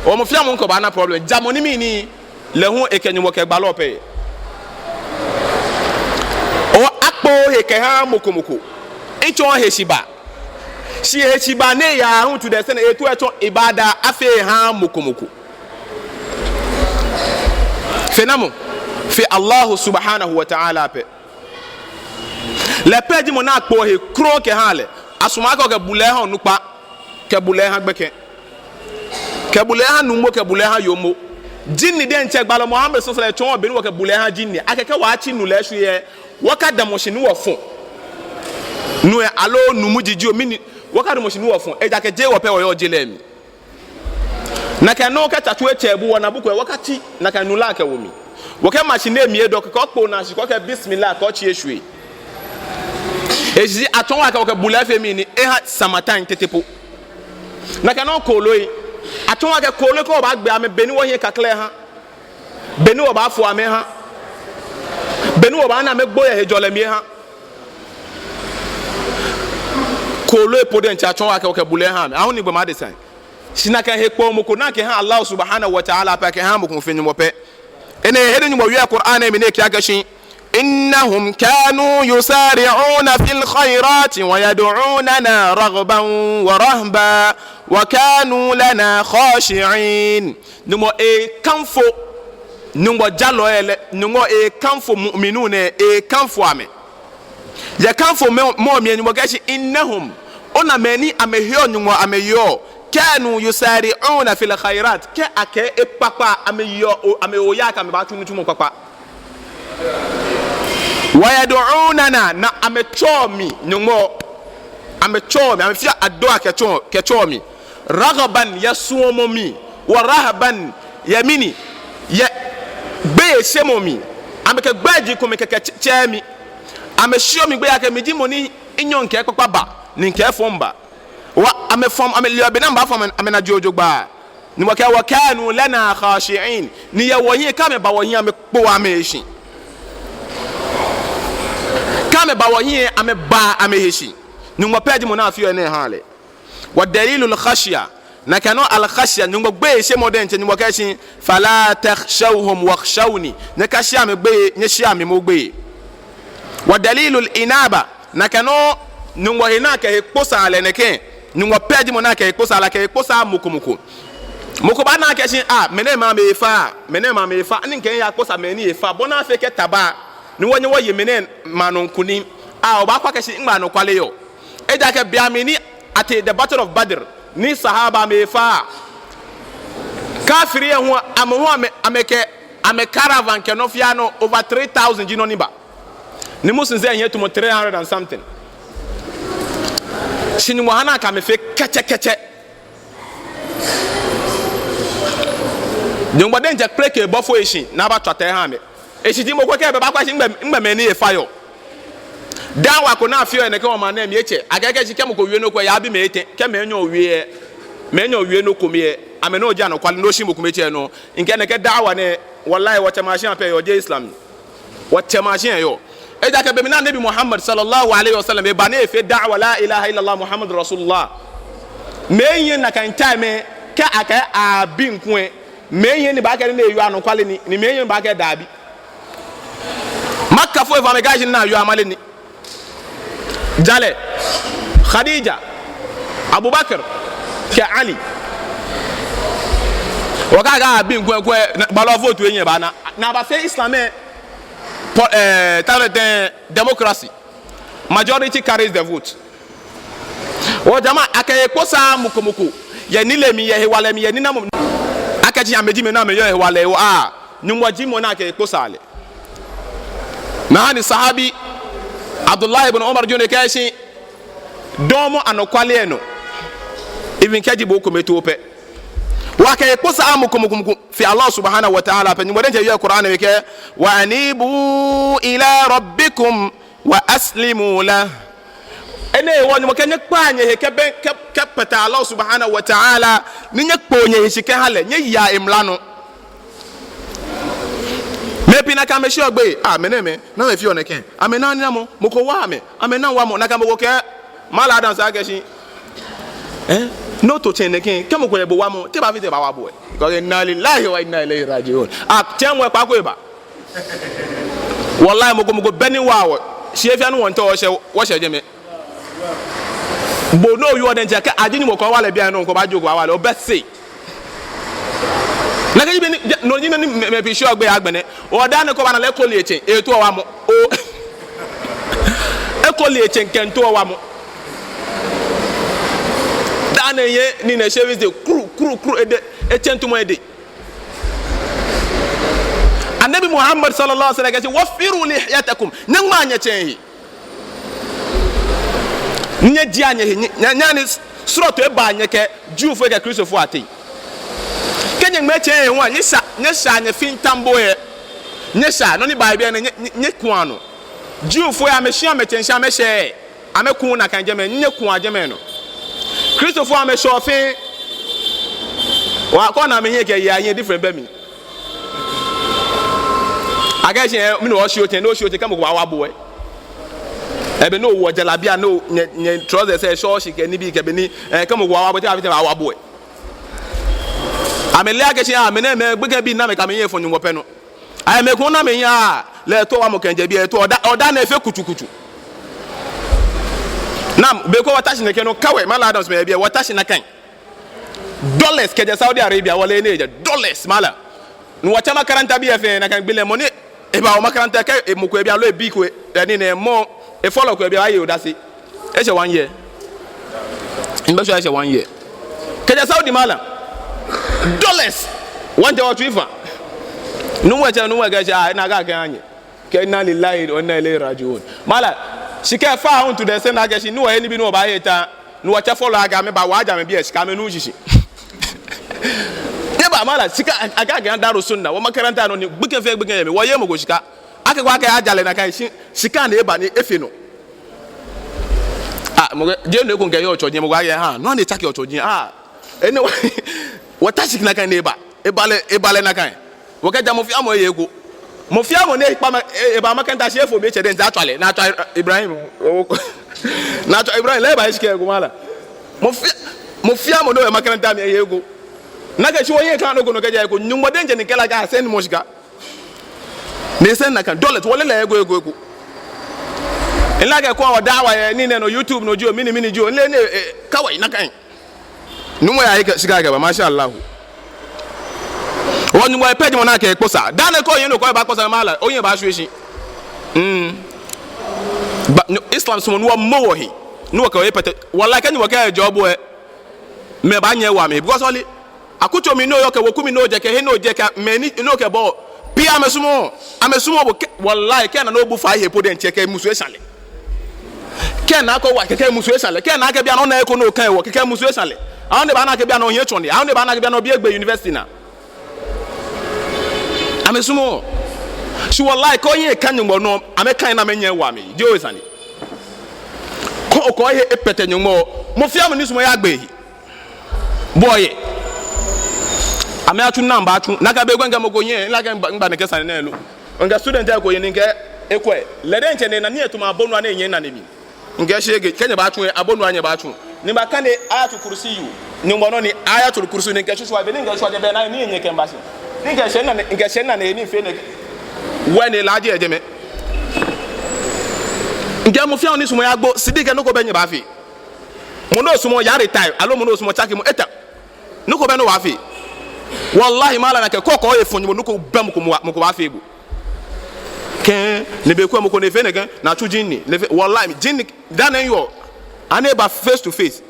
Ɔ mɔ fɛɛ mɔ ŋkɔ baana problem. Ja mɔ ni mɛni, lɛ hu ekɛ Nyɔŋmɔ kɛ gbalɔ pɛ. Ɔ akpoo he kɛha mɔ ko mɔ ko. Etsɔɔ heshibaa. Shi heshibaa ni eyaa hu to the extent eto etsɔ ibada afee eha mɔ ko mɔ ko. Fe namɔ? Fe Allahu subhanahu wa ta'ala pɛ. Lɛ pɛ ji mɔ ni akpoo he krɔŋŋ kɛha lɛ. Asumɔɔ akɛ okɛ bulɛ ha onukpa, kɛ bulɛ ha gbɛkɛ, kɛ bulɛ ha nuumo, kɛ bulɛ ha yoomo. Jinni diɛŋtsɛ gbalɔ Muhammad sallallahu alaihi wasallam tsɔɔ bɔ ni wɔkɛ bulɛ ha jinni. Akɛ kɛ wɔtsi nu lɛ shwɛ lɛ, wɔkadamɔ shi ni wɔfɔ. Nu lɛ aloo nuumo jiji o mɛni, wɔkadamɔ shi ni wɔfɔ. Ejaakɛ jeee wɔ pɛ wɔyɔɔ je lɛ mli. Nakai nɔŋŋ kɛ tsatsu etsɛ bu wɔ naabu ko lɛ, wɔkatsi nakai nu lɛ kɛwo mli. Wɔkɛ machine mli edɔ kɛkɛ okpoo naa shi kɛkɛ bismillah kɛkɛ otsi eshwie. Eshi atsɔɔ akɛ wɔkɛ bulɛ fee mɛni, eha samatan tete po. Nakai nɔŋŋ kooloi. Atsɔɔ akɛ kooloi kɛ wɔbaagbe amɛ bɔ ni wɔhiɛ kakla eha. Bɔ ni wɔbaafo amɛ eha. Bɔ ni wɔbaana amɛgbo yɛ hejɔlɛ mli eha. Kooloi po diɛŋtsɛ atsɔɔ akɛ wɔkɛ bulɛ ha amɛ. Ahu ni gbɔmɔ adesa. Shi nakai hekpɔmɔ ko ni akɛha Allah subhanahu wa ta'ala pɛ, akɛha mɔ ko fe Nyɔŋmɔ pɛ. Enɛ he ni Nyɔŋmɔ wie Qur'an lɛ mli ni ekɛɛ akɛ shi, إنهم كانوا يسارعون في الخيرات ويدعوننا رغبا ورهبا وكانوا لنا خاشعين. Nyɔŋmɔ ekanfo, Nyɔŋmɔ jalɔi lɛ, Nyɔŋmɔ ekanfo mu'minun lɛ, ekanfo amɛ. Yɛ kanfomɔ mli lɛ Nyɔŋmɔ kɛɛ shi, إنهم, ona mɛi ni amɛheɔ Nyɔŋmɔ amɛyeɔ, كانوا يسارعون في الخيرات, kɛ akɛɛ ekpakpa amɛyeɔ, o, amɛyeɔ akɛ amɛbaatsu nitsumɔ kpakpa. ويدعوننا, ni amɛtsɛɔ mi, Nyɔŋmɔ, amɛtsɛɔ mi, amɛfeɔ adua kɛtsɛɔ, kɛtsɛɔ mi. رغبا, yɛ suɔmɔ mli, ورهبا, yɛ mɛni, yɛ gbeyeishemɔ mli. Amɛkɛ gbɛji komɛi kɛkɛ tsɛ, tsɛɔ mi. Amɛsheɔ mi gbeyei akɛ mi ji mɔ ni minyɛɔ mikɛ ekpakpa baa, ni mikɛ efɔŋ baa. Wa amɛfɔŋ, amɛleɔ bɔ ni amɛbaafɔ amɛ, amɛnajiaŋ jogbaŋŋ. Nyɔŋmɔ kɛɛ, وكانوا لنا خاشعين. Ni yɛ wɔhiɛ, kɛ amɛba wɔhiɛ, amɛkpoo amɛhe shi. Kɛ amɛba wɔhiɛ, amɛbaa amɛhe shi. Nyɔŋmɔ pɛ ji mɔ ni afeɔ enɛ ehaa lɛ. ودليل الخشية, Nakai nɔŋŋ al-khashya, Nyɔŋmɔ gbeyeishemɔ diɛŋtsɛ, Nyɔŋmɔ kɛɛ shi, "Fala takhshawhum wakhshawni." Nyɛkashea amɛ gbeyei, nyɛshea mi moŋ gbeyei. Wa dalilul inaba, nakai nɔŋŋ Nyɔŋmɔ he ni akɛ he kposaa lɛ nɛkɛ. Nyɔŋmɔ pɛ ji mɔ ni akɛ he kposaa lɛ, akɛ he kposaa mɔ ko mɔ ko. Mɔ ko baana akɛ shi, ah, mɛnɛmɛi amɛfa, mɛnɛmɛi amɛfa, ni mikɛ miya kposa mɛi ni efa, bɔ ni afee kɛ ta ba, ni wɔnyɛ wɔye mɛnɛmɛi anɔ kunim. Ah, obaakwɛ akɛ shi, mɛɛ anɔkwale yɔɔ. Ejaakɛ be mli ni at the Battle of Badr, ni sahaba amɛfa, kafiri lɛ hu, amɛ hu amɛ, amɛkɛ, amɛ caravan kɛ nɔ fɛɛ nɔ, over three thousand ji nɔ ni ba. Ni Muslims lɛ hiɛ tamɔ three hundred and something. Shi Nyɔŋmɔ ha ni akɛ amɛ fee kɛtsɛkɛtsɛ. Nyɔŋmɔ diɛŋtsɛ kpeleke ebɔfoi ashi ni abatswa ta eha amɛ. Eshishi ji mɔ ko kɛ ebɛ, ebaakwɛ akɛ shi, mɛɛ, mɛɛ mɛi ni efa yɔɔ. Da'wa ko ni afeɔ yɛ nɛkɛ wɔmaŋ nɛɛ mli etsɛ. Akɛɛ akɛ shi kɛ mɔ ko wie nɔ ko lɛ, eyabi mɛi etɛ. Kɛ mɛi enyɔ wie lɛ, mɛi enyɔ wie nɔ kome lɛ, amɛnɔ ji anɔkwale, no shi mɔ kome tsɛ nɔ. Mikɛɛ nɛkɛ da'wa nɛɛ, wallahi, wɔtsɛmɛi ashishi pɛ yɔɔ, jeee Islam. Wɔtsɛmɛi ashishi yɔɔ. Ejaakɛ be mli ni Anabi Muhammad sallallahu alaihi wasallam eba ni efee da'wa la ilaha illallah Muhammad Rasulullah, mɛi enyɔ nakai time lɛ, kɛ akɛɛ abi ŋ kulɛ, mɛi enyɔ ni baakɛɛ ni eyɔɔ anɔkwale ni, ni mɛi enyɔ ni baakɛɛ dabi. Makkafoi fɛɛ amɛkɛɛ shi ni ayɔɔ amale ni. Jalɛ, Khadija, Abubakar, kɛ Ali. Wɔkɛɛ akɛ abi ŋ kulɛ, kulɛ, ni abalɔ vote lɛ nyɛbaana. Ni abafee Islam lɛ, po-, eh, ta lɛ tɛŋŋ, democracy. Majority carries the vote. Wɔjamɔ, akɛ he kposaa mɔ ko mɔ ko. Yɛ nilee mli, yɛ hewalɛ mli, yɛ ninamɔ mli. Akɛji amɛji mɛi ni amɛyɔɔ hewalɛ lɛ, ah, Nyɔŋmɔ ji mɔ ni akɛ he kposaa lɛ. Nakai ni sahabi Abdullah ibn Umar jɔɔ ni ekɛɛ shi, damɔ anɔkwale lɛ nɔ, even kɛji bo kome too pɛ. Wɔkɛ he kposaa mɔ ko mɔ ko mɔ ko fe Allah subhanahu wa ta'ala pɛ. Nyɔŋmɔ diɛŋtsɛ yɛ Qur'an lɛ mli ekɛɛ, "Wa anibu ila rabbikum wa aslimu lah." Enɛ hewɔ Nyɔŋmɔ kɛɛ nyɛkpaa nyɛhe kɛbɛŋ-, kɛ, kɛkpɛtɛ Allah subhanahu wa ta'ala, ni nyɛkpoo nyɛhe shi kɛha lɛ, nyɛyea emla nɔ. Mɛi pii nakai amɛsheɔ gbeyei, ah, mɛnɛmɛi, namɛi feɔ nɛkɛ, amɛnaaa ninamɔ, mɔ ko waaa amɛ, amɛnaaa waamɔ, nakai mɔ ko kɛɛ, Malam Adams akɛ shi, eh, no to tsɛŋ nɛkɛ, kɛ mɔ ko yɛ bo waamɔ, te baafee tɛŋŋ ebaawa bo lɛ? Because inna lillahi wa inna ilayhi raji'un. Ah, tsɛmɔ lɛ kpaako eba. Wallahi, mɔ ko mɔ ko bɛ ni waa wɔ. Shi he fɛɛ ni wɔmiitao wɔshɛ, wɔshɛ jɛmɛ. Bo ni oyɔɔ diɛŋtsɛ kɛ aji ni mɔ ko wa lɛ bianɛ, no ko baajo ko wa lɛ, obɛ sei. Nakai ji bɔ ni, no ji bɔ ni mɛi, mɛi pii sheɔ gbeyei agbɛnɛ. Odaa nɛɛ kɛ obaana lɛ, ekɔle etsɛŋ, etaoɔ waamɔ. Oo. Ekɔle etsɛŋ kɛ etaoɔ waamɔ. Daa nɛɛ eyɛ ni nɛ shaving station, kru, kru, kru, edɛŋ, etsɛŋ tamɔ edɛŋ. Anabi Muhammad sallallahu alaihi wasallam kɛɛ shi, "Waffiru lihiyatakum." Nyɛŋmɛa nyɛtsɛŋ he. Nyɛjiea nyɛhe, nyɛ, nyɛ, nyɛhaa ni srɔto aba nyɛ kɛ Jewfoi kɛ Kristofoi ateŋ. Kɛ nyɛŋmɛɛ nyɛtsɛŋ he hu a, nyɛsha, nyɛsha nyɛfintambo lɛ. Nyɛsha, nɔ ni ba bianɛ, nyɛ, nyɛ, nyɛkua nɔ. Jewfoi amɛshi amɛtsɛŋ shi amɛshɛ. Amɛkuuu nakai jɛmɛ, nyɛkua jɛmɛ nɔ. Kristofoi amɛshɛɔ fɛɛ. Wa kɔ na mi nyɛ kɛ ya nyɛ different bɛ mli. Akɛɛ shi, eh, mɛni oshi otee, ni oshi otee, kɛ mɔ ko baawa bo lɛ. Ebɛ ni owɔ jalabia, ni o, nyɛ, nyɛ trousers lɛ short shi kɛ nibii kɛ bɔ ni, eh, kɛ mɔ ko baawa bo, te baafee tɛŋŋ ebaawa bo lɛ? Amɛle akɛ shi, ah, mɛnɛmɛi, gbekɛbii ni amɛkɛ amɛhiɛ fɔ Nyɔŋmɔ pɛ nɔ. Ayɛ mɛi komɛi ni amɛhiɛ, ah, lɛ etaoɔ waamɔ kɛjɛ biɛ, etaoɔ, odaa, odaa nɛɛ efee kutukutu. Naam, be ko wɔta shi nɛkɛ nɔ, kawɛ, Malam Adams mɛi yɛ biɛ, wɔta shi nakai. Dollars kɛjɛ Saudi Arabia, wɔle ni ejɛ dollars, malam. Ni wɔtsa makaranta bii lɛ fɛɛ, nakai gbi lɛ mɔ ni eba wɔ makaranta kɛ, e, mɔ ko yɛ biɛ aloo ebi ko yɛ, e, nii nɛɛ mɔ, efɔlɔ ko yɛ biɛ, ebaye odase. Eshɛ one year. Mibɛ sure eshɛ one year. Kɛjɛ Saudi, malam. Dollars. Wɔjɛ wɔtsui fã. Nuumo etsɛ, nuumo ekɛɛ shi, ah, ena akɛ akɛha nyɛ. Kɛ inna lillahi wa inna ilayhi raji'un. Malam, shika lɛ fa aahu to the extent akɛ shi ni wɔyɛ nibii ni wɔbaaye ta, ni wɔtsɛ fɔlɔi akɛ amɛba, wɔja amɛbii lɛ shika, amɛnuuu shishi. Nyɛba, malam, shika, a, akɛ akɛha Daaru Sunna, wɔ makaranta nɔ ni, gbekɛ fɛɛ gbekɛ yɛ mli, wɔyeee mɔ ko shika. Akɛ ko akɛ aja lɛ nakai shi, shika ni eba ni efe nɔ. Ah, mɔ ko, jeee nɔ ko mikɛyɔɔ tsɔji, mɔ ko akɛ, ha, nɔ ni etsakeɔ tsɔji, ah. Anyway, wɔta shi nakai ni eba. Eba lɛ, eba lɛ nakai. Wɔkɛja mɔ fɛɛ mɔ eye eko. Mɔ fɛɛ mɔ ni ekpa ma, e, eba makaranta shi efo mli etsɛ diɛŋtsɛ atswa lɛ. Ni atswa Ibrahim. Ni atswa Ibrahim, lɛ eba eshika eko malam. Mɔ fɛɛ, Mɔ fɛɛ mɔ ni yɔɔ makaranta mli, ehe eko. Nakai shi wɔnyɛɛɛ wɔkane nɔ ko nɔ kɛjɛ he ko. Nyɔŋmɔ diɛŋtsɛ ni kɛɛ lɛ akɛ asend mɔ shika. Ni esend nakai. Dole, wɔle lɛ eko, eko, eko. Mile akɛ kɔɔ wɔ da'wa yɛ nii nɛɛ nɔ, YouTube nɔ jio, mɛni, mɛni jio. Mile ni, eh, kawai nakai. Nuumo ya ekɛ shika kɛba, masha Allah. Wɔ Nyɔŋmɔ pɛ ji mɔ ni akɛ kposa. Dani kɛ oye nɔ ko obaakposa malam, ohiɛ baashwie shi. Mm. Ba, no, Islam sumɔɔ ni wɔmɔ wɔhe. Ni wɔkɛ wɔhe pɛtɛ. Wallahi, kɛ Nyɔŋmɔ kɛɛ ejɔɔ bo lɛ, mɛi baanyɛ awa mli. Because ole, akutso mli ni oyɔɔ kɛ weku mli ni ojɛ kɛ he ni ojɛ kɛ mɛi ni, ni okɛbɔ. Pii amɛsumɔɔɔ, amɛsumɔɔɔ bo kɛ, wallahi, kɛ ana ni obu fai he po diɛŋtsɛ kɛ musu esa lɛ. Kɛ ana akɛ owa kɛkɛ musu esa lɛ. Kɛ ana akɛ bianɛ ona eko ni okane wɔ kɛkɛ musu esa lɛ. Awo ni baana akɛ bianɛ ohiɛ tsɔne. Awo ni baana akɛ bianɛ obi egbe university naa. Amɛsumɔɔɔ. Shi wallahi, kɛ ohiɛ ka Nyɔŋmɔ nɔ, amɛkane ni amɛnyɛ awa mli. Jeee osane. Kɛ okɛ ohe epɛtɛ Nyɔŋmɔ, mɔ fɛɛ mɔ ni sumɔɔ yagbe ehe. Bo oye. Amɛatsu ni amɛbaatsu. Nakai be ko mikɛ mɔ ko nyiɛ, mile akɛ migba, migba nɛkɛ sane nɛɛ lo. Mikɛ student ko yɛ ni mikɛ ekwɛ. Lɛ diɛŋtsɛ ni ena nii etamɔ abonua ni enyɛ ena nɛɛ mli. Mikɛɛ shi ege, kɛ nyɛbaatsu lɛ, abonua nyɛbaatsu. Ni mibakane Ayatul Kursiyu. Ni mibɔ nɔ ni Ayatul Kursiyu ni mikɛshwishwi, be ni mikɛshwɛ jɛ be naa ni enyɛ kɛmiiba shi. Ni mikɛshɛ minane, mikɛshɛ minane ni mifee nɛkɛ. Wɛ ni laaje yɛ jɛmɛ. Mikɛɛ mɔ fɛɛ mɔ ni sumɔɔ yagbo, Sidiki, nɔ ko bɛ ni nyɛbaafee. Mɔ ni osumɔɔ yaretire, aloo mɔ ni osumɔɔ tsakemɔ, eta. Nɔ ko bɛ ni obaafee. Wallahi, malam, nakai kɛ okɛ ohe fɔ Nyɔŋmɔ, nɔ ko bɛ mɔ ko, mɔ ko baafee bo. Kɛ, ni be ko mɔ ko ni efee nɛkɛ, ni atsu jinni, ni efee, wallahi, jinni, dani yɔɔ, ani eba face to face.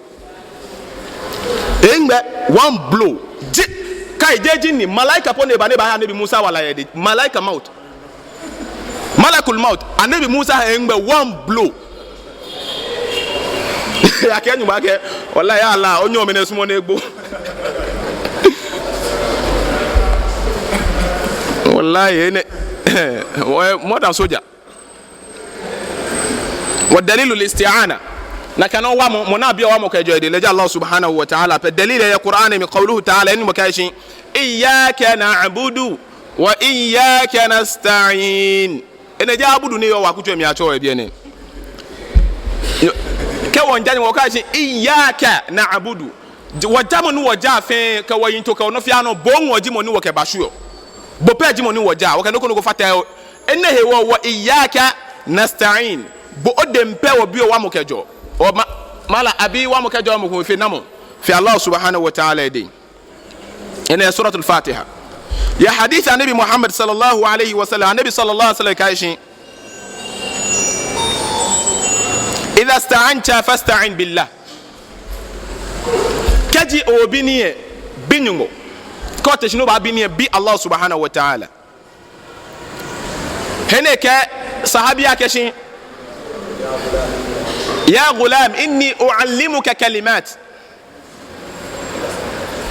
Eŋmɛ one blow. Ji-, kai, jeee jinni, malaika po ni eba ni ebaha Anabi Musa wala yɛ edɛŋ. Malaika maut. Malakul maut. Anabi Musa eŋmɛ one blow. Akɛ Nyɔŋmɔ akɛ, wallahi, ya Allah, onyɛmi nɛɛ sumɔɔ ni egbo. Wallahi, enɛ, more than soldier. Wa dalilul isti'ana. Nakai nɔŋŋ wamɔ, mɔ ni abiɔ wamɔ kɛjɛɔ edɛŋ, lɛ ji Allah subhanahu wa ta'ala pɛ. Dalili yɛ Qur'an mli, qawluhu ta'ala, Nyɔŋmɔ kɛɛ shi, iyyaka na'budu wa iyyaka nasta'in. Enɛ ji a'budu ni yɔɔ wɔ akutso mli atsɛɔ wɔ biɛ nɛɛ. Kɛ wɔmiija Nyɔŋmɔ, wɔkɛɛ shi, iyyaka na'budu. Wɔjamɔ ni wɔjaa fɛɛ, kɛ wɔyiŋtoo kɛ wɔnɔ fɛɛ nɔ, bo hu ji mɔ ni wɔkɛbashwieɔ. Bo pɛ ji mɔ ni wɔjaa, wɔkɛ nɔ ko nɔ ko fataaa he. Enɛ hewɔ wa iyyaka nasta'in. Bo odɛŋ pɛ wɔbiɔ wamɔ kɛjɛɔ. Wɔ ma-, malam, abiii wamɔ kɛjɛɔ mɔ ko fe namɔ? Fe Allah subhanahu wa ta'ala edɛŋ. Enɛ Suratul Fatiha. Yɛ hadith Anabi Muhammad sallallahu alayhi wa sallam, Anabi sallallahu alayhi wa sallam kɛɛ shi, idha sta'anta fasta'in billah. Kɛji obi nii lɛ, bi Nyɔŋmɔ. Kɛ ote shi ni obaabi nii lɛ, bi Allah subhanahu wa ta'ala. He ni ekɛɛ sahabi lɛ akɛ shi, ya ghulam, inni u'allimuka kalimat.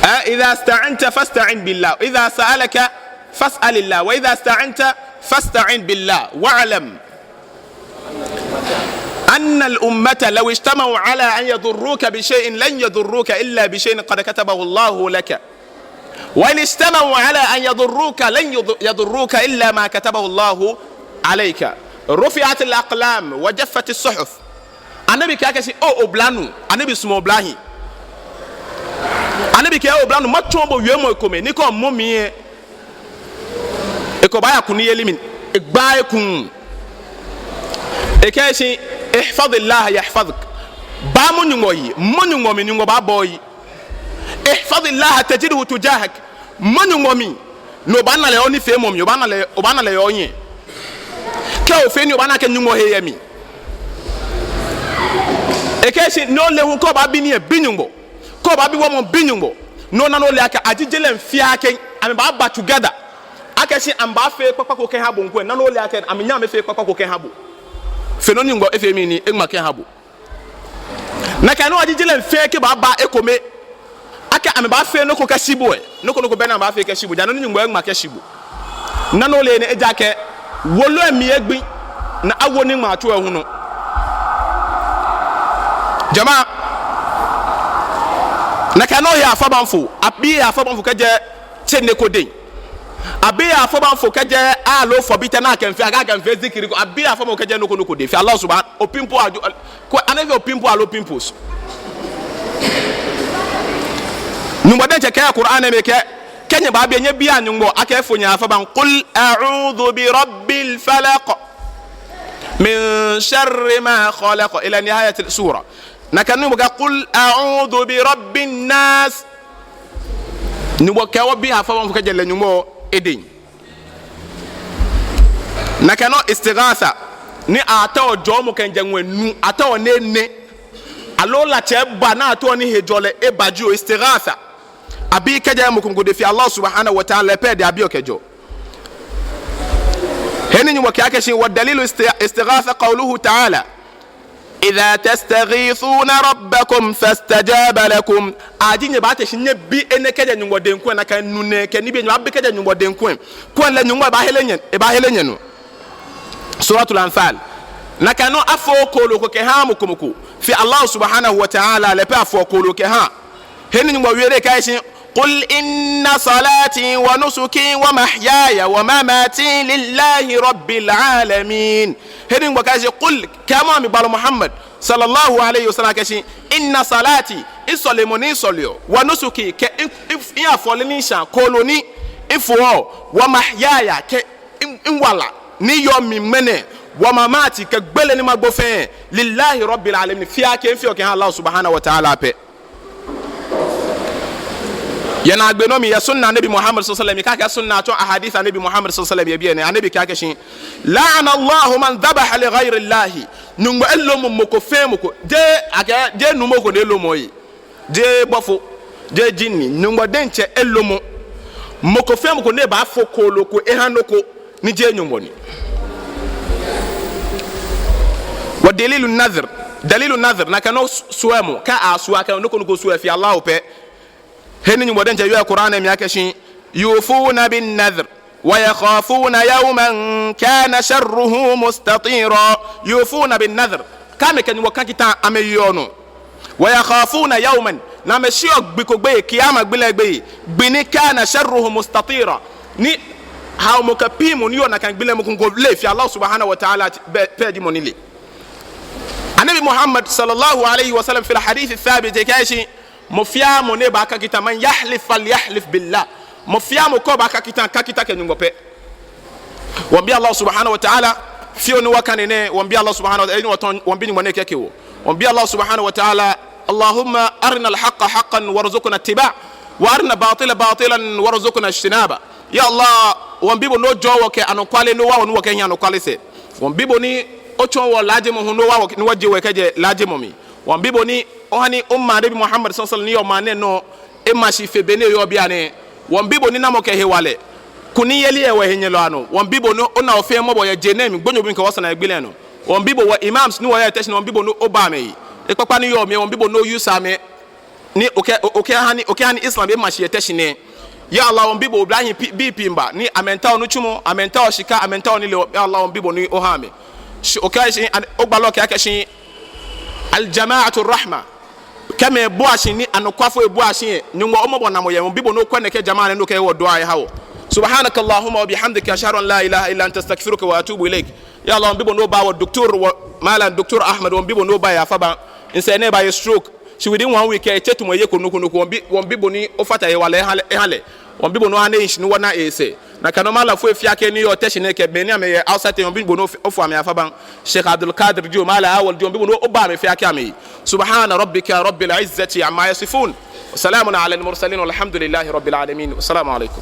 Eh, idha sta'anta fasta'in billah. Idha sa'alaka fas'alillah. Wa idha sta'anta fasta'in billah. Wa'lam anna al-ummata law ijtama'u ala an yadurruka bi shay'in lan yadurruka illa bi shay'in qad katabahu Allahu laka. Wa in ijtama'u ala an yadurruka lan yadu-, yadurruka illa ma katabahu Allahu alayka. Rufi'atil aqlam wa jaffatis suhuf. Anabi kɛɛ akɛ shi, oo oblanuu, Anabi sumɔɔ oblahii. Anabi kɛɛ, oo oblanuu, matsɔɔ bo wiemɔi komɛi, ni kɛ omɔ mli lɛ, ekɛ bo baaya kunimyeli mli, egba ekuŋ. Ekɛɛ shi, ihfadillah yahfadhuk. Baa mɔ Nyɔŋmɔ yi, mɔ Nyɔŋmɔ mli, Nyɔŋmɔ baabaa oyi. Ihfadillah tajidhu tujahak. Mɔ Nyɔŋmɔ mli, ni obaana lɛ yɛ onifeemɔ mli, obaana lɛ, obaana lɛ yɛ ohiɛ. Kɛ ofee nii, obaana akɛ Nyɔŋmɔ he yɛ mli. Ekɛɛ shi ni ole hu, kɛ obaabi nii lɛ, bi Nyɔŋmɔ. Kɛ obaabi wamɔ, bi Nyɔŋmɔ. Ni ona ni ole akɛ ajijilɛi fɛɛ kɛ, amɛbaaba together. Akɛ shi amɛbaafee kpakpa ko kɛha bo ŋkwɛ, na ni ole akɛ amɛnyɛɛɛ amɛfee kpakpa ko kɛha bo. Fe nɔ ni Nyɔŋmɔ efee mli ni eŋma kɛha bo. Nakai nɔŋŋ ajijilɛi fɛɛ kɛbaaba ekome akɛ amɛbaafee nɔ ko kɛshi bo lɛ, nɔ ko nɔ ko bɛ ni amɛbaafee kɛshi bo, ja nɔ ni Nyɔŋmɔ eŋma kɛshi bo. Na ni ole ni ejaakɛ wolo lɛ mli egbi, ni awo niŋmaatso lɛ hu nɔ. Jama, nakai nɔŋŋ yɛ afabaŋfo, abiii afabaŋfo kɛjɛ tsɛnɛ ko dɛŋ. Abiii afabaŋfo kɛjɛ aloo fɔbitɛ ni akɛmiifee, akɛmiifee zikiri ko. Abiii afabaŋfo kɛjɛ nɔ ko nɔ ko dɛŋ. Fe Allah subhanahu, opimpo ajo, ko anabi opimpo aloo pimples. Nyɔŋmɔ diɛŋtsɛ kɛɛ Qur'an mli akɛ, kɛ nyɛbabi, nyɛbia Nyɔŋmɔ akɛ efo nyɛ afabaŋ. Qul a'udhu bi rabbil falaq. Min sharri ma khalaq. Ila nihayatil sura. Nakai Nyɔŋmɔ kɛɛ, qul a'udhu bi rabbin nas. Nyɔŋmɔ kɛɛ wɔbi afabaŋ fo kɛjɛ lɛ Nyɔŋmɔ edɛŋ. Nakai nɔŋŋ istighatha, ni ataoɔ jɔɔmɔ kɛjɛ ŋwɛi nu, ataoɔ ni enɛ. Aloo latsɛ ba ni ataoɔ ni hejɔlɛ eba jio, istighatha. Abii kɛjɛɛɛ mɔ ko dɛŋ fe, Allah subhanahu wa ta'ala pɛ dɛŋ abiɔ kɛjɛɔ. He ni Nyɔŋmɔ kɛɛ akɛshi, wa dalilu isti-, istighatha qawluhu ta'ala. Idha tastaghithuna rabbakum fastajaba lakum. Aji nyɛbaate shi nyɛbi enɛ kɛjɛ Nyɔŋmɔ dɛŋ kulɛ, nakai nu nɛɛ kɛ nibii nyɛbaabi kɛjɛ Nyɔŋmɔ dɛŋ kulɛ, kulɛ lɛ Nyɔŋmɔ ebaahere nyɛ, ebaahere nyɛ nu. Suratul Anfal. Nakai nɔŋŋ afooo kooloo ko kɛhaaa mɔ ko mɔ ko fe Allah subhanahu wa ta'ala lɛ pɛ, afoɔ kooloo kɛhaa. He ni Nyɔŋmɔ wie lɛ kɛɛ akɛshi, qul inna salati wa nusuki wa mahyaya wa mamati lillahi rabbil alamin. He ni Nyɔŋmɔ kɛɛ akɛshi, qul, kɛɛmɔ mi gbalɔ Muhammad sallallahu alayhi wa sallam akɛshi, inna salati, misɔlemɔ ni misɔleɔ, wa nusuki, kɛ mi, mi, mi afɔle ni mishaa, kooloo ni mifoɔ, wa mahyaya, kɛ mi, miwala ni miyɔɔ mli ŋmɛnɛ, wa mamati, kɛ gbele ni magbo fɛɛ, lillahi rabbil alamin, fɛɛ akɛ mifeɔ kɛhaa Allah subhanahu wa ta'ala pɛ. Yɛ naagbee nɔ mli, yɛ sunna Anabi Muhammad sallallahu alaihi wasallam, kɛ akɛɛ sunna, tsɔɔ ahadith Anabi Muhammad sallallahu alaihi wasallam yɛ biɛ nɛɛ, Anabi kɛɛ akɛshi, la'ana Allahu man dhabaha li ghayri Allahi. Nyɔŋmɔ elomɔ mɔ ko fɛɛ mɔ ko. Jeee akɛ, jeee nuumo ko ni elomɔ ei. Jeee bɔfo, jeee jinni. Nyɔŋmɔ diɛŋtsɛ elomɔ mɔ ko fɛɛ mɔ ko ni baafo kooloo ko eha nɔ ko ni jeee Nyɔŋmɔ ni. Wa dalilu nadhr, dalilu nadhr, nakai nɔŋŋ s-, swearmɔ, kɛ aswear akɛ nɔ ko nɔ ko swear fe Allah pɛ. He ni Nyɔŋmɔ diɛŋtsɛ wieɔ Qur'an mli akɛshi, yufuna bin nadhr, wa yakhafuna yawman kana sharruhu mustatira. Yufuna bin nadhr. Kɛ amɛkɛ Nyɔŋmɔ kã kita, amɛyeɔ nɔ. Wa yakhafuna yawman, ni amɛsheɔ gbi ko gbeyei, Qiyamah gbi lɛ gbeyei, gbi ni kana sharruhu mustatira, ni haomɔ kɛ piŋmɔ ni yɔɔ nakai gbi lɛ mɔ ko ko leee fe Allah subhanahu wa ta'ala pɛ, pɛ ji mɔ ni le. Anabi Muhammad sallallahu alaihi wasallam fil hadith thabit kɛɛ akɛshi, mɔ fɛɛ mɔ ni baakã kita, man yahlif falyahlif billah. Mɔ fɛɛ mɔ kɛ obaakã kita, kã kita kɛ Nyɔŋmɔ pɛ. Wɔmiibi Allah subhanahu wa ta'ala, fioo ni wɔkane nɛɛ, wɔmiibi Allah subhanahu wa ta'ala, ni wɔtɔ̃, wɔmiibi Nyɔŋmɔ ni ekɛke wɔ. Wɔmiibi Allah subhanahu wa ta'ala, Allahumma arina al-haqqa haqqan warzuqna ittiba, wa arina batila batilan warzuqna ijtinaba. Ya Allah, wɔmiibi bo ni ojɔɔ wɔ kɛ anɔkwale, ni owa wɔ ni wɔkɛhi anɔkwale sɛɛ. Wɔmiibi bo ni otsɔɔ wɔ laajemɔ hu, ni owa wɔ, ni wɔje wɔ kɛjɛ laajemɔ mli. Wɔmiibi bo ni oha ni umma Anabi Muhammad sallallahu alaihi wasallam ni yɔɔ maŋ nɛɛ nɔ ema shi fe be ni eyɔɔ bianɛ. Wɔmiibi bo ni namɔ kɛ hewalɛ, kunimyeli yɛ wɔhenyɛlɔi anɔ. Wɔmiibi bo ni ona wɔ fɛɛ mɔbɔ yɛ je nɛɛ mli, gbonyo mli kɛ wɔsɛɛ yɛ gbi lɛ nɔ. Wɔmiibi bo, wɔ imams ni wɔyɔɔ yɛ Teshie nɛɛ, wɔmiibi bo ni oba amɛyi. Ekpakpa ni yɔɔ mli, wɔmiibi bo ni oyusa amɛ. Ni okɛ, o-, okɛha ni, okɛha ni Islam ema shi yɛ Teshie nɛɛ. Ya Allah, wɔmiibi bo oblahii pi-, bii pii miiba, ni amɛmiitao nitsumɔ, amɛmiitao shika, amɛmiitao nilee. Ya Allah, wɔmiibi bo ni oha amɛ. Shi okɛɛ akɛshi, an-, ogbalɔ kɛɛ akɛshi, al-jama'atu rahma. Kɛ mɛi bua shi ni anɔkwafoi bua shi lɛ, Nyɔŋmɔ omɔbɔnalɛ yɛ, wɔmiibi bo ni okwɛ nɛkɛ jama'a nɛɛ ni okɛwo du'a lɛ oha wɔ. Subhanaka Allahumma wa bihamdika, ashhadu an la ilaha illa anta, astaghfiruka wa atubu ilayk. Ya Allah, wɔmiibi bo ni oba wɔ Doctor, wɔ Malam Doctor Ahmad, wɔmiibi bo ni oba eyi afabaŋ. Nsɛɛ nɛɛ ebaye stroke. Shi within one week lɛ, etsɛ tumɔ, eyeko nɔ ko nɔ ko. Wɔmiibi, wɔmiibi bo ni ofata ehewalɛ oha lɛ, oha lɛ. Wɔmiibi bo ni oha ni ehi shi ni wɔna esɛɛ. Nakai nɔŋŋ malamfoi fɛɛ akɛ ni yɔɔ Teshie nɛɛ kɛ mɛi ni amɛyɛ outside, wɔmiibi bo ni of-, ofo amɛ afabaŋ. Sheikh Abdul Qadir jio, Malam Awal jio, wɔmiibi bo ni oba amɛ fɛɛ akɛ amɛyi. Subhana rabbika rabbil izzati amma yasifun. Wa salamun alal mursalin, walhamdulillahi rabbil alamin. Wassalamu alaikum.